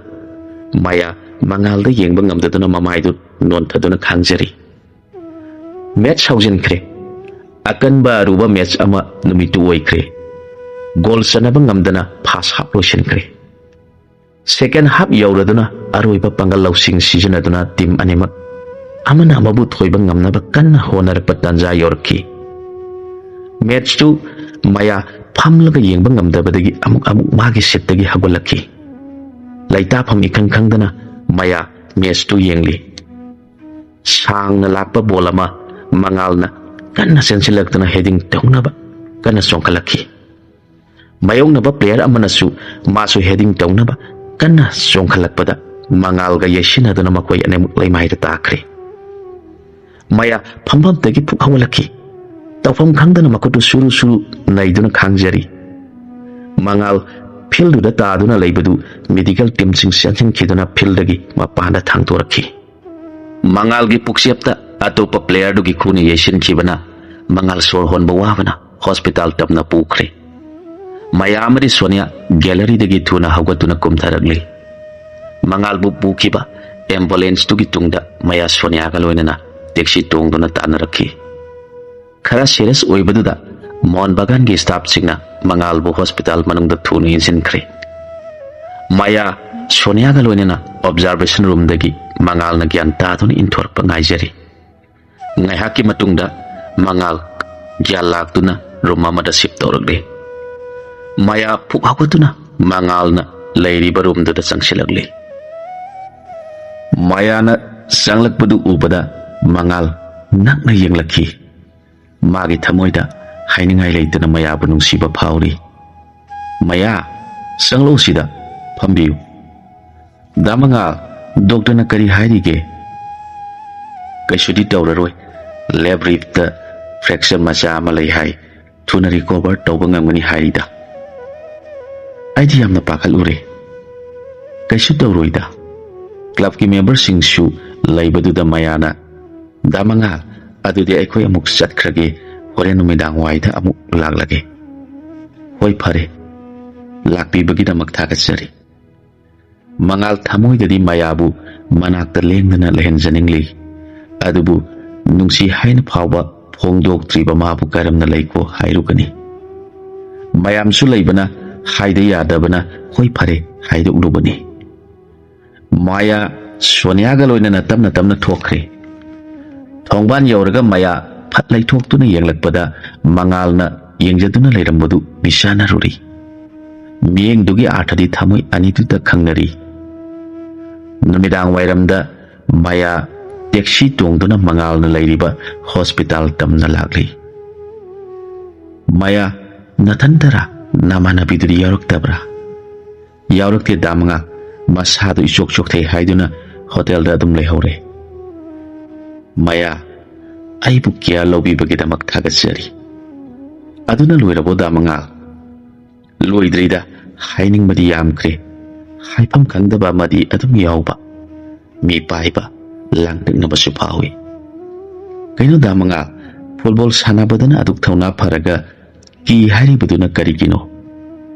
ꯃꯌꯥ ꯃꯉꯥꯜꯗ ꯌꯦꯡꯕ ꯉꯝꯗꯗꯨꯅ ꯃꯃꯥꯏꯗꯨ ꯅꯣꯟꯊꯗꯨꯅ ꯈꯥꯡꯖꯔꯤ꯫ ꯃꯦꯠꯁ ꯍꯧꯖꯤꯟꯈ꯭ꯔꯦ꯫ ꯑꯀꯟꯕ ꯑꯔꯨꯕ ꯃꯦꯠꯁ ꯑꯃ ꯅꯨꯃꯤꯠꯇꯨ ꯑꯣꯏꯈ꯭ꯔꯦ꯫ ꯒꯣꯜ ꯆꯟꯅꯕ ꯉꯝꯗꯅ ꯐꯥꯁ ꯍꯥꯞ ꯂꯣꯏꯁꯤꯟꯈ꯭ꯔꯦ꯫ ꯁꯦꯀꯦꯟ ꯍꯥꯞ ꯌꯧꯔꯗꯨꯅ ꯑꯔꯣꯏꯕ ꯄꯥꯡꯒꯜ ꯂꯧꯁꯤꯡ ꯁꯤꯖꯤꯟꯅꯗꯨꯅ ꯇꯤꯝ ꯑꯅꯤꯃꯛ ꯑꯃꯅ ꯑꯃꯕꯨ ꯊꯣꯏꯕ ꯉꯝꯅꯕ ꯀꯟꯅ ꯍꯣꯠꯅꯔꯛꯄ ꯇꯥꯟꯖꯥ ꯌꯧꯔꯛꯈꯤ꯫ ꯃꯦꯠꯁꯇꯨ ꯃꯌꯥ ꯐꯝꯂꯒ ꯌꯦꯡꯕ ꯉꯝꯗꯕꯗꯒꯤ ꯑꯃꯨꯛ ꯑꯃꯨꯛ ꯃꯥꯒꯤ ꯁꯤꯠꯇꯒꯤ ꯍꯧꯒꯠꯂꯛꯈꯤ꯫ ꯂꯩꯇꯥꯐꯝ ꯏꯈꯪ ꯈꯪꯗꯅ ꯃꯌꯥ ꯃꯦꯠꯁꯇꯨ ꯌꯦꯡꯂꯤ꯫ ꯁꯥꯡꯅ ꯂꯥꯛꯄ ꯕꯣꯜ ꯑꯃ ꯃꯉꯥꯜꯅ ꯀꯟꯅ ꯆꯦꯟꯁꯤꯜꯂꯛꯇꯨꯅ ꯍꯦꯗꯤꯡ ꯇꯧꯅꯕ ꯀꯟꯅ ꯆꯣꯡꯈꯠꯂꯛꯈꯤ꯫ ꯃꯥꯌꯣꯛꯅꯕ ꯄ꯭ꯂꯦꯌꯔ ꯑꯃꯅꯁꯨ ꯃꯥꯁꯨ ꯍꯦꯗꯤꯡ ꯇꯧꯅꯕ ꯀꯟꯅ ꯆꯣꯡꯈꯠꯂꯛꯄꯗ ꯃꯉꯥꯜꯒ ꯌꯩꯁꯤꯟꯅꯗꯨꯅ ꯃꯈꯣꯏ ꯑꯅꯤꯃꯛ ꯂꯩꯃꯥꯏꯗ ꯇꯥꯈ꯭ꯔꯦ꯫ ꯃꯌꯥ ꯐꯝꯐꯝꯗꯒꯤ ꯐꯨꯛ ꯍꯧꯒꯠꯂꯛꯈꯤ꯫ ꯇꯧꯐꯝ ꯈꯪꯗꯅ ꯃꯈꯨꯠꯇꯨ ꯁꯨꯔꯨ ꯁꯨꯔꯨ ꯅꯩꯗꯨꯅ ꯈꯥꯡꯖꯔꯤ꯫ ꯃꯉꯥꯜ ꯐꯤꯜꯗꯨꯗ ꯇꯥꯗꯨꯅ ꯂꯩꯕꯗꯨ ꯃꯦꯗꯤꯀꯦꯜ ꯇꯤꯝꯁꯤꯡ ꯆꯦꯟꯁꯤꯟꯈꯤꯗꯨꯅ ꯐꯤꯜꯗꯒꯤ ꯃꯄꯥꯟꯗ ꯊꯥꯡꯗꯣꯔꯛꯈꯤ꯫ ꯃꯉꯥꯜꯒꯤ ꯄꯨꯛꯆꯦꯞꯇ ꯑꯇꯣꯞꯄ ꯄ꯭ꯂꯦꯌꯔꯗꯨꯒꯤ ꯈꯨꯅ ꯌꯩꯁꯤꯟꯈꯤꯕꯅ ꯃꯉꯥꯜ ꯁꯣꯔ ꯍꯣꯟꯕ ꯋꯥꯕꯅ ꯍꯣꯁꯄꯤꯇꯥꯜ ꯇꯝꯅ ꯄꯨꯈ꯭ꯔꯦ꯫ ꯃꯌꯥ ꯑꯃꯗꯤ ꯁꯣꯅꯤꯌꯥ ꯒꯦꯂꯔꯤꯗꯒꯤ ꯊꯨꯅ ꯍꯧꯒꯠꯇꯨꯅ ꯀꯨꯝꯊꯔꯛꯂꯤ꯫ ꯃꯉꯥꯜꯕꯨ ꯄꯨꯈꯤꯕ ꯑꯦꯝꯕꯨꯂꯦꯟꯁꯇꯨꯒꯤ ꯇꯨꯡꯗ ꯃꯌꯥ ꯁꯣꯅꯤꯌꯥꯒ ꯂꯣꯏꯅꯅ ꯇꯦꯛꯁꯤ ꯇꯣꯡꯗꯨꯅ ꯇꯥꯟꯅꯔꯛꯈꯤ꯫ ꯈꯔ ꯁꯤꯔꯤꯌꯁ ꯑꯣꯏꯕꯗꯨꯗ ꯃꯣꯍꯟ ꯕꯒꯥꯟꯒꯤ ꯁ꯭ꯇꯥꯐꯁꯤꯡꯅ ꯃꯉꯥꯜꯕꯨ ꯍꯣꯁꯄꯤꯇꯥꯜ ꯃꯅꯨꯡꯗ ꯊꯨꯅ ꯏꯟꯁꯤꯟꯈ꯭ꯔꯦ꯫ ꯃꯌꯥ ꯁꯣꯅꯤꯌꯥꯒ ꯂꯣꯏꯅꯅ ꯑꯣꯕꯖꯥꯔꯕꯦꯁꯟ ꯔꯨꯝꯗꯒꯤ ꯃꯉꯥꯜꯅ ꯒ꯭ꯌꯥꯟ ꯇꯥꯗꯨꯅ ꯏꯟꯊꯣꯔꯛꯄ ꯉꯥꯏꯖꯔꯤ꯫ ꯉꯥꯏꯍꯥꯛꯀꯤ ꯃꯇꯨꯡꯗ ꯃꯉꯥꯜ ꯒ꯭ꯌꯥꯟ ꯂꯥꯛꯇꯨꯅ ꯔꯨꯝ ꯑꯃꯗ ꯁꯤꯞ ꯇꯧꯔꯛꯂꯤ꯫ ꯃꯌꯥ ꯐꯨꯛ ꯍꯧꯒꯠꯇꯨꯅ ꯃꯉꯥꯜꯅ ꯂꯩꯔꯤꯕ ꯔꯨꯝꯗꯨꯗ ꯆꯪꯁꯤꯜꯂꯛꯂꯤ꯫ ꯃꯌꯥꯅ ꯆꯪꯂꯛꯄꯗꯨ ꯎꯕꯗ ꯃꯉꯥꯜ ꯅꯛꯅ ꯌꯦꯡꯂꯛꯈꯤ꯫ ꯃꯥꯒꯤ ꯊꯃꯣꯏꯗ ꯍꯥꯏꯅꯤꯡꯉꯥꯏ ꯂꯩꯇꯅ ꯃꯌꯥꯕꯨ ꯅꯨꯡꯁꯤꯕ ꯐꯥꯎꯔꯤ꯫ "ꯃꯌꯥ, ꯆꯪꯂꯛꯎ ꯁꯤꯗ, ꯐꯝꯕꯤꯌꯨ꯫" "ꯗꯥ ꯃꯉꯥꯜ, ꯗꯣꯛꯇꯔꯅ ꯀꯔꯤ ꯍꯥꯏꯔꯤꯒꯦ?" "ꯀꯩꯁꯨꯗꯤ ꯇꯧꯔꯔꯣꯏ꯫ ꯂꯦꯐ ꯔꯤꯞꯇ ꯐ꯭ꯔꯦꯛꯆꯔ ꯃꯆꯥ ꯑꯃ ꯂꯩ ꯍꯥꯏ꯫ ꯊꯨꯅ ꯔꯤꯀꯣꯚꯔ ꯇꯧꯕ ꯉꯝꯒꯅꯤ ꯍꯥꯏꯔꯤꯗ꯫" ꯑꯩꯗꯤ ꯌꯥꯝꯅ ꯄꯥꯈꯠꯂꯨꯔꯦ꯫ "ꯀꯩꯁꯨ ꯇꯧꯔꯣꯏꯗ꯫" ꯀ꯭ꯂꯕꯀꯤ ꯃꯦꯝꯕꯔꯁꯤꯡꯁꯨ ꯂꯩꯕꯗꯨꯗ ꯃꯌꯥꯅ, "ꯗꯥ ꯃꯉꯥꯜ, ꯑꯗꯨꯗꯤ ꯑꯩꯈꯣꯏ ꯑꯃꯨꯛ ꯆꯠꯈ꯭ꯔꯒꯦ, ꯍꯣꯔꯦꯟ ꯅꯨꯃꯤꯗꯥꯡ ꯋꯥꯏꯗ ꯑꯃꯨꯛ ꯂꯥꯛꯂꯒꯦ꯫" "ꯍꯣꯏ, ꯐꯔꯦ, ꯂꯥꯛꯄꯤꯕꯒꯤꯗꯃꯛ ꯊꯥꯒꯠꯆꯔꯤ꯫" ꯃꯉꯥꯜ ꯊꯃꯣꯏꯗꯗꯤ ꯃꯌꯥꯕꯨ ꯃꯅꯥꯛꯇ ꯂꯦꯡꯗꯅ ꯂꯩꯍꯟꯖꯅꯤꯡꯂꯤ, ꯑꯗꯨꯕꯨ ꯅꯨꯡꯁꯤ ꯍꯥꯏꯅ ꯐꯥꯎꯕ ꯐꯣꯡꯗꯣꯛꯇ꯭ꯔꯤꯕ ꯃꯥꯕꯨ ꯀꯔꯝꯅ ꯂꯩꯈꯣ ꯍꯥꯏꯔꯨꯒꯅꯤ? ꯃꯌꯥꯝꯁꯨ ꯂꯩꯕꯅ ꯍꯥꯏꯗ ꯌꯥꯗꯕꯅ "ꯍꯣꯏ, ꯐꯔꯦ" ꯍꯥꯏꯗꯣꯛꯂꯨꯕꯅꯤ꯫ ꯃꯌꯥ ꯁꯣꯅꯤꯌꯥꯒ ꯂꯣꯏꯅꯅ ꯇꯞꯅ ꯇꯞꯅ ꯊꯣꯛꯈ꯭ꯔꯦ꯫ ꯊꯣꯡꯕꯥꯟ ꯌꯧꯔꯒ ꯃꯌꯥ ꯐꯠ ꯂꯩꯊꯣꯛꯇꯨꯅ ꯌꯦꯡꯂꯛꯄꯗ ꯃꯉꯥꯜꯅ ꯌꯦꯡꯖꯗꯨꯅ ꯂꯩꯔꯝꯕꯗꯨ ꯃꯤꯆꯥꯟꯅꯔꯨꯔꯤ꯫ ꯃꯤꯠꯌꯦꯡꯗꯨꯒꯤ ꯑꯥꯔꯊꯗꯤ ꯊꯃꯣꯏ ꯑꯅꯤꯗꯨꯗ ꯈꯪꯅꯔꯤ꯫ ꯅꯨꯃꯤꯗꯥꯡ ꯋꯥꯏꯔꯝꯗ ꯃꯌꯥ ꯇꯦꯛꯁꯤ ꯇꯣꯡꯗꯨꯅ ꯃꯉꯥꯜꯅ ꯂꯩꯔꯤꯕ ꯍꯣꯁꯄꯤꯇꯥꯜ ꯇꯝꯅ ꯂꯥꯛꯂꯤ꯫ "ꯃꯌꯥ, ꯅꯊꯟꯇꯔꯥ? ꯅꯃꯥꯟꯅꯕꯤꯗꯨꯗꯤ ꯌꯥꯎꯔꯛꯇꯕ꯭ꯔꯥ?" "ꯌꯥꯎꯔꯛꯇꯦ ꯗꯥ ꯃꯉꯥꯜ, ꯃꯁꯥꯗꯨ ꯏꯆꯣꯛ ꯆꯣꯛꯊꯩ ꯍꯥꯏꯗꯨꯅ ꯍꯣꯇꯦꯜꯗ ꯑꯗꯨꯝ ꯂꯩꯍꯧꯔꯦ꯫" "ꯃꯌꯥ, ꯑꯩꯕꯨ ꯀꯤꯌꯥꯔ ꯂꯧꯕꯤꯕꯒꯤꯗꯃꯛ ꯊꯥꯒꯠꯆꯔꯤ꯫" "ꯑꯗꯨꯅ ꯂꯣꯏꯔꯕꯣ ꯗꯥ ꯃꯉꯥꯜ?" "ꯂꯣꯏꯗ꯭ꯔꯤꯗ, ꯍꯥꯏꯅꯤꯡꯕꯗꯤ ꯌꯥꯝꯈ꯭ꯔꯦ꯫ ꯍꯥꯏꯐꯝ ꯈꯪꯗꯕ ꯑꯃꯗꯤ ꯑꯗꯨꯝ ꯌꯥꯎꯕ꯫ ꯃꯤ ꯄꯥꯏꯕ, ꯂꯥꯡꯇꯛꯅꯕꯁꯨ ꯐꯥꯎꯏ꯫" "ꯀꯩꯅꯣ ꯗꯥ ꯃꯉꯥꯜ, ꯐꯨꯠꯕꯣꯜ ꯁꯥꯟꯅꯕꯗꯅ ꯑꯗꯨꯛ ꯊꯧꯅꯥ ꯐꯔꯒ ꯀꯤ ꯍꯥꯏꯔꯤꯕꯗꯨꯅ ꯀꯔꯤꯒꯤꯅꯣ?"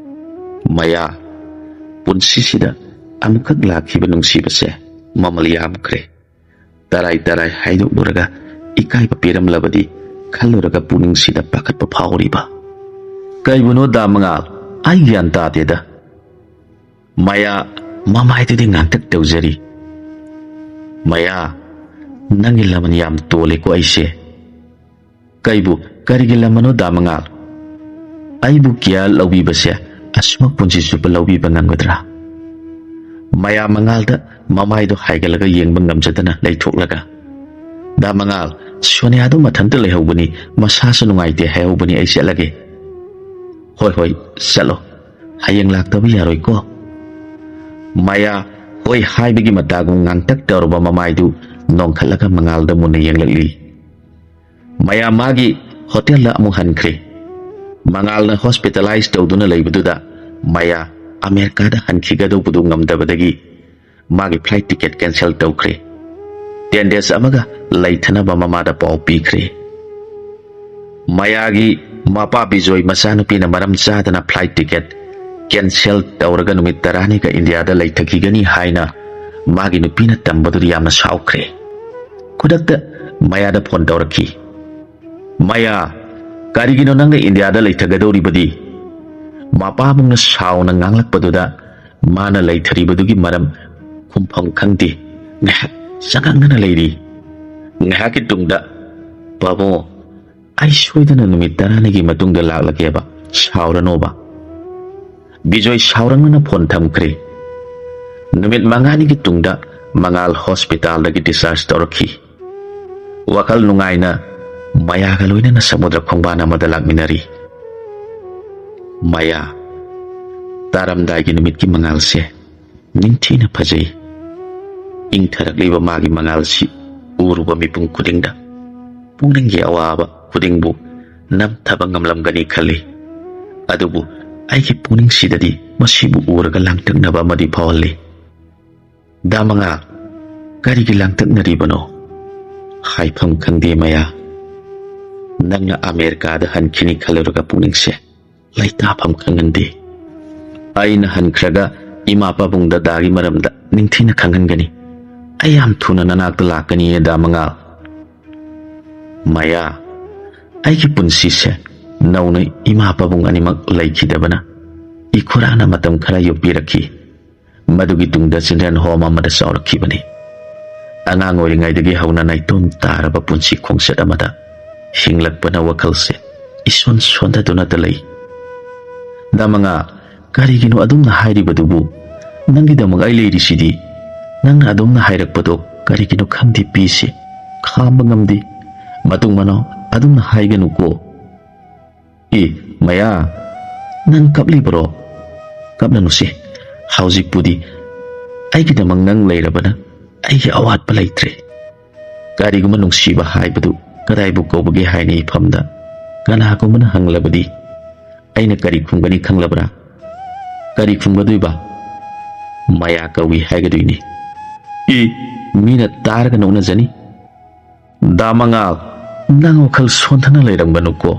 "ꯃꯌꯥ, ꯄꯨꯟꯁꯤꯁꯤꯗ ꯑꯃꯨꯛꯈꯛ ꯂꯥꯛꯈꯤꯕ ꯅꯨꯡꯁꯤꯕꯁꯦ ꯃꯃꯜ ꯌꯥꯝꯈ꯭ꯔꯦ꯫ ꯇꯔꯥꯏ ꯇꯔꯥꯏ ꯍꯥꯏꯗꯣꯛꯂꯨꯔꯒ ꯏꯀꯥꯏꯕ ꯄꯤꯔꯝꯂꯕꯗꯤ ꯈꯜꯂꯨꯔꯒ ꯄꯨꯛꯅꯤꯡꯁꯤꯗ ꯄꯥꯈꯠꯄ ꯐꯥꯎꯔꯤꯕ꯫" "ꯀꯩꯕꯨꯅꯣ ꯗꯥ ꯃꯉꯥꯜ? ꯑꯩ ꯒ꯭ꯌꯥꯟ ꯇꯥꯗꯦꯗ꯫" ꯃꯌꯥ ꯃꯃꯥꯏꯗꯨꯗꯤ ꯉꯥꯡꯇꯛ ꯇꯧꯖꯔꯤ꯫ "ꯃꯌꯥ, ꯅꯪꯒꯤ ꯂꯃꯟ ꯌꯥꯝ ꯇꯣꯜꯂꯦꯀꯣ ꯑꯩꯁꯦ꯫" "ꯀꯩꯕꯨ, ꯀꯔꯤꯒꯤ ꯂꯃꯟꯅꯣ ꯗꯥ ꯃꯉꯥꯜ? ꯑꯩꯕꯨ ꯀꯤꯌꯥꯔ ꯂꯧꯕꯤꯕꯁꯦ ꯑꯁꯨꯃꯛ ꯄꯨꯟꯁꯤ ꯆꯨꯞꯄ ꯂꯧꯕꯤꯕ ꯉꯝꯒꯗ꯭ꯔꯥ?" ꯃꯌꯥ ꯃꯉꯥꯜꯗ ꯃꯃꯥꯏꯗꯣ ꯍꯥꯏꯒꯠꯂꯒ ꯌꯦꯡꯕ ꯉꯝꯖꯗꯅ ꯂꯩꯊꯣꯛꯂꯒ, "ꯗꯥ ꯃꯉꯥꯜ, ꯁꯣꯅꯤꯌꯥꯗꯣ ꯃꯊꯟꯇ ꯂꯩꯍꯧꯕꯅꯤ, ꯃꯁꯥꯁꯨ ꯅꯨꯡꯉꯥꯏꯇꯦ ꯍꯥꯏꯍꯧꯕꯅꯤ, ꯑꯩ ꯆꯠꯂꯒꯦ꯫" "ꯍꯣꯏ, ꯍꯣꯏ, ꯆꯠꯂꯣ꯫ ꯍꯌꯦꯡ ꯂꯥꯛꯇꯕ ꯌꯥꯔꯣꯏꯀꯣ꯫" ꯃꯌꯥ ꯍꯣꯏ ꯍꯥꯏꯕꯒꯤ ꯃꯇꯥꯒꯨꯝ ꯉꯥꯡꯇꯛ ꯇꯧꯔꯕ ꯃꯃꯥꯏꯗꯨ ꯅꯣꯡꯈꯠꯂꯒ ꯃꯉꯥꯜꯗ ꯃꯨꯟꯅ ꯌꯦꯡꯂꯛꯂꯤ꯫ ꯃꯌꯥ ꯃꯥꯒꯤ ꯍꯣꯇꯦꯜꯗ ꯑꯃꯨꯛ ꯍꯟꯈ꯭ꯔꯦ꯫ ꯃꯉꯥꯜꯅ ꯍꯣꯁꯄꯤꯇꯥꯂꯥꯏꯖ ꯇꯧꯗꯨꯅ ꯂꯩꯕꯗꯨꯗ ꯃꯌꯥ ꯑꯃꯦꯔꯤꯀꯥꯗ ꯍꯟꯈꯤꯒꯗꯧꯕꯗꯨ ꯉꯝꯗꯕꯗꯒꯤ ꯃꯥꯒꯤ ꯐ꯭ꯂꯥꯏꯠ ꯇꯤꯀꯦꯠ ꯀꯦꯟꯁꯦꯜ ꯇꯧꯈ꯭ꯔꯦ꯫ ꯇꯦꯟ ꯗꯦꯖ ꯑꯃꯒ ꯂꯩꯊꯅꯕ ꯃꯃꯥꯗ ꯄꯥꯎ ꯄꯤꯈ꯭ꯔꯦ꯫ ꯃꯌꯥꯒꯤ ꯃꯄꯥ ꯕꯤꯖꯣꯏ ꯃꯆꯥꯅꯨꯄꯤꯅ ꯃꯔꯝ ꯆꯥꯗꯅ ꯐ꯭ꯂꯥꯏꯠ ꯇꯤꯀꯦꯠ ꯀꯦꯟꯁꯦꯜ ꯇꯧꯔꯒ ꯅꯨꯃꯤꯠ ꯇꯔꯥꯅꯤꯒ ꯏꯟꯗꯤꯌꯥꯗ ꯂꯩꯊꯈꯤꯒꯅꯤ ꯍꯥꯏꯅ ꯃꯥꯒꯤ ꯅꯨꯄꯤꯅ ꯇꯝꯕꯗꯨꯗ ꯌꯥꯝꯅ ꯁꯥꯎꯈ꯭ꯔꯦ꯫ ꯈꯨꯗꯛꯇ ꯃꯌꯥꯗ ꯐꯣꯟ ꯇꯧꯔꯛꯈꯤ꯫ "ꯃꯌꯥ, ꯀꯔꯤꯒꯤꯅꯣ ꯅꯪꯅ ꯏꯟꯗꯤꯌꯥꯗ ꯂꯩꯊꯒꯗꯧꯔꯤꯕꯗꯤ?" ꯃꯄꯥꯕꯨꯡꯅ ꯁꯥꯎꯅ ꯉꯥꯡꯂꯛꯄꯗꯨꯗ ꯃꯥꯅ ꯂꯩꯊꯔꯤꯕꯗꯨꯒꯤ ꯃꯔꯝ ꯈꯨꯝꯐꯝ ꯈꯪꯗꯦ꯫ ꯉꯥꯏꯍꯥꯛ ꯆꯉꯛꯅꯅ ꯂꯩꯔꯤ꯫ ꯉꯥꯏꯍꯥꯛꯀꯤ ꯇꯨꯡꯗ, "ꯄꯥꯕꯨꯡ, ꯑꯩ ꯁꯣꯏꯗꯅ ꯅꯨꯃꯤꯠ ꯇꯔꯥꯅꯤꯒꯤ ꯃꯇꯨꯡꯗ ꯂꯥꯛꯂꯒꯦꯕ, ꯁꯥꯎꯔꯅꯣꯕ꯫" ꯕꯤꯖꯣꯏ ꯁꯥꯎꯔꯪꯅꯅ ꯐꯣꯟ ꯊꯝꯈ꯭ꯔꯦ꯫ ꯅꯨꯃꯤꯠ ꯃꯉꯥꯅꯤꯒꯤ ꯇꯨꯡꯗ ꯃꯉꯥꯜ ꯍꯣꯁꯄꯤꯇꯥꯜꯗꯒꯤ ꯗꯤꯁꯆꯥꯔꯖ ꯇꯧꯔꯛꯈꯤ꯫ ꯋꯥꯈꯜ ꯅꯨꯡꯉꯥꯏꯅ ꯃꯌꯥꯒ ꯂꯣꯏꯅꯅ ꯁꯃꯨꯗ꯭ꯔ ꯈꯣꯡꯕꯥꯟ ꯑꯃꯗ ꯂꯥꯛꯃꯤꯟꯅꯔꯤ꯫ ꯃꯌꯥ, ꯇꯥꯔꯝꯗꯥꯏꯒꯤ ꯅꯨꯃꯤꯠꯀꯤ ꯃꯉꯥꯜꯁꯦ ꯅꯤꯡꯊꯤꯅ ꯐꯖꯩ꯫ ꯏꯪꯊꯔꯛꯂꯤꯕ ꯃꯥꯒꯤ ꯃꯉꯥꯜꯁꯤ ꯎꯔꯨꯕ ꯃꯤꯄꯨꯝ ꯈꯨꯗꯤꯡꯗ ꯄꯨꯛꯅꯤꯡꯒꯤ ꯑꯋꯥꯕ ꯈꯨꯗꯤꯡꯕꯨ ꯅꯝꯊꯕ ꯉꯝꯂꯝꯒꯅꯤ ꯈꯜꯂꯤ꯫ ꯑꯗꯨꯕꯨ ꯑꯩꯒꯤ ꯄꯨꯛꯅꯤꯡꯁꯤꯗꯗꯤ ꯃꯁꯤꯕꯨ ꯎꯔꯒ ꯂꯥꯡꯇꯛꯅꯕ ꯑꯃꯗꯤ ꯐꯥꯎꯍꯜꯂꯤ꯫ "ꯗꯥ ꯃꯉꯥꯜ, ꯀꯔꯤꯒꯤ ꯂꯥꯡꯇꯛꯅꯔꯤꯕꯅꯣ?" "ꯍꯥꯏꯐꯝ ꯈꯪꯗꯦ ꯃꯌꯥ꯫ ꯅꯪꯅ ꯑꯃꯦꯔꯤꯀꯥꯗ ꯍꯟꯈꯤꯅꯤ ꯈꯜꯂꯨꯔꯒ ꯄꯨꯛꯅꯤꯡꯁꯦ ꯂꯩꯇꯥꯐꯝ ꯈꯪꯍꯟꯗꯦ꯫ ꯑꯩꯅ ꯍꯟꯈ꯭ꯔꯒ ꯏꯃꯥ ꯄꯥꯕꯨꯡ ꯗꯗꯥꯒꯤ ꯃꯔꯝꯗ ꯅꯤꯡꯊꯤꯅ ꯈꯪꯍꯟꯒꯅꯤ꯫ ꯑꯩ ꯌꯥꯝ ꯊꯨꯅ ꯅꯅꯥꯛꯇ ꯂꯥꯛꯀꯅꯤꯌꯦ ꯗꯥ ꯃꯉꯥꯜ꯫" "ꯃꯌꯥ, ꯑꯩꯒꯤ ꯄꯨꯟꯁꯤꯁꯦ ꯅꯧꯅ ꯏꯃꯥ ꯄꯥꯕꯨꯡ ꯑꯅꯤꯃꯛ ꯂꯩꯈꯤꯗꯕꯅ ꯏꯈꯨꯔꯥꯅ ꯃꯇꯝ ꯈꯔ ꯌꯣꯛꯄꯤꯔꯛꯈꯤ꯫ ꯃꯗꯨꯒꯤ ꯇꯨꯡꯗ ꯆꯤꯜꯗ꯭ꯔꯦꯟ ꯍꯣꯝ ꯑꯃꯗ ꯆꯥꯎꯔꯛꯈꯤꯕꯅꯤ꯫ ꯑꯉꯥꯡ ꯑꯣꯏꯔꯤꯉꯩꯗꯒꯤ ꯍꯧꯅ ꯅꯥꯏꯇꯣꯝ ꯇꯥꯔꯕ ꯄꯨꯟꯁꯤ ꯈꯣꯡꯆꯠ ꯑꯃꯗ ꯍꯤꯡꯂꯛꯄꯅ ꯋꯥꯈꯜꯁꯦ ꯏꯁꯣꯟ ꯁꯣꯟꯊꯗꯨꯅꯇ ꯂꯩ꯫ ꯗꯥ ꯃꯉꯥꯜ, ꯀꯔꯤꯒꯤꯅꯣ ꯑꯗꯨꯝꯅ ꯍꯥꯏꯔꯤꯕꯗꯨꯕꯨ? ꯅꯪꯒꯤꯗꯃꯛ ꯑꯩ ꯂꯩꯔꯤꯁꯤꯗꯤ꯫ ꯅꯪꯅ ꯑꯗꯨꯝꯅ ꯍꯥꯏꯔꯛꯄꯗꯣ ꯀꯔꯤꯒꯤꯅꯣ ꯈꯪꯗꯦ ꯄꯤꯁꯦ꯫ ꯈꯥꯝꯕ ꯉꯝꯗꯦ꯫ ꯃꯇꯨꯡ ꯃꯅꯥꯎ ꯑꯗꯨꯝꯅ ꯍꯥꯏꯒꯅꯨꯀꯣ꯫" "ꯑꯦ, ꯃꯌꯥ, ꯅꯪ ꯀꯞꯂꯤꯕꯔꯣ? ꯀꯞꯂꯅꯨꯁꯦ꯫ ꯍꯧꯖꯤꯛꯄꯨꯗꯤ ꯑꯩꯒꯤꯗꯃꯛ ꯅꯪ ꯂꯩꯔꯕꯅ ꯑꯩꯒꯤ ꯑꯋꯥꯠꯄ ꯂꯩꯇ꯭ꯔꯦ꯫ ꯀꯔꯤꯒꯨꯝꯕ ꯅꯨꯡꯁꯤꯕ ꯍꯥꯏꯕꯗꯨ ꯀꯗꯥꯏꯕꯨ ꯀꯧꯕꯒꯦ ꯍꯥꯏꯅ ꯏꯐꯝꯗ ꯀꯅꯥꯒꯨꯝꯕꯅ ꯍꯪꯂꯕꯗꯤ ꯑꯩꯅ ꯀꯔꯤ ꯈꯨꯝꯒꯅꯤ ꯈꯪꯂꯕ꯭ꯔꯥ? ꯀꯔꯤ ꯈꯨꯝꯒꯗꯣꯏꯕ? ꯃꯌꯥ ꯀꯧꯏ ꯍꯥꯏꯒꯗꯣꯏꯅꯤ꯫ ꯏ, ꯃꯤꯅ ꯇꯥꯔꯒ ꯅꯣꯛꯅꯖꯅꯤ꯫ ꯗꯥ ꯃꯉꯥꯜ, ꯅꯪ ꯋꯥꯈꯜ ꯁꯣꯟꯊꯅ ꯂꯩꯔꯝꯒꯅꯨꯀꯣ꯫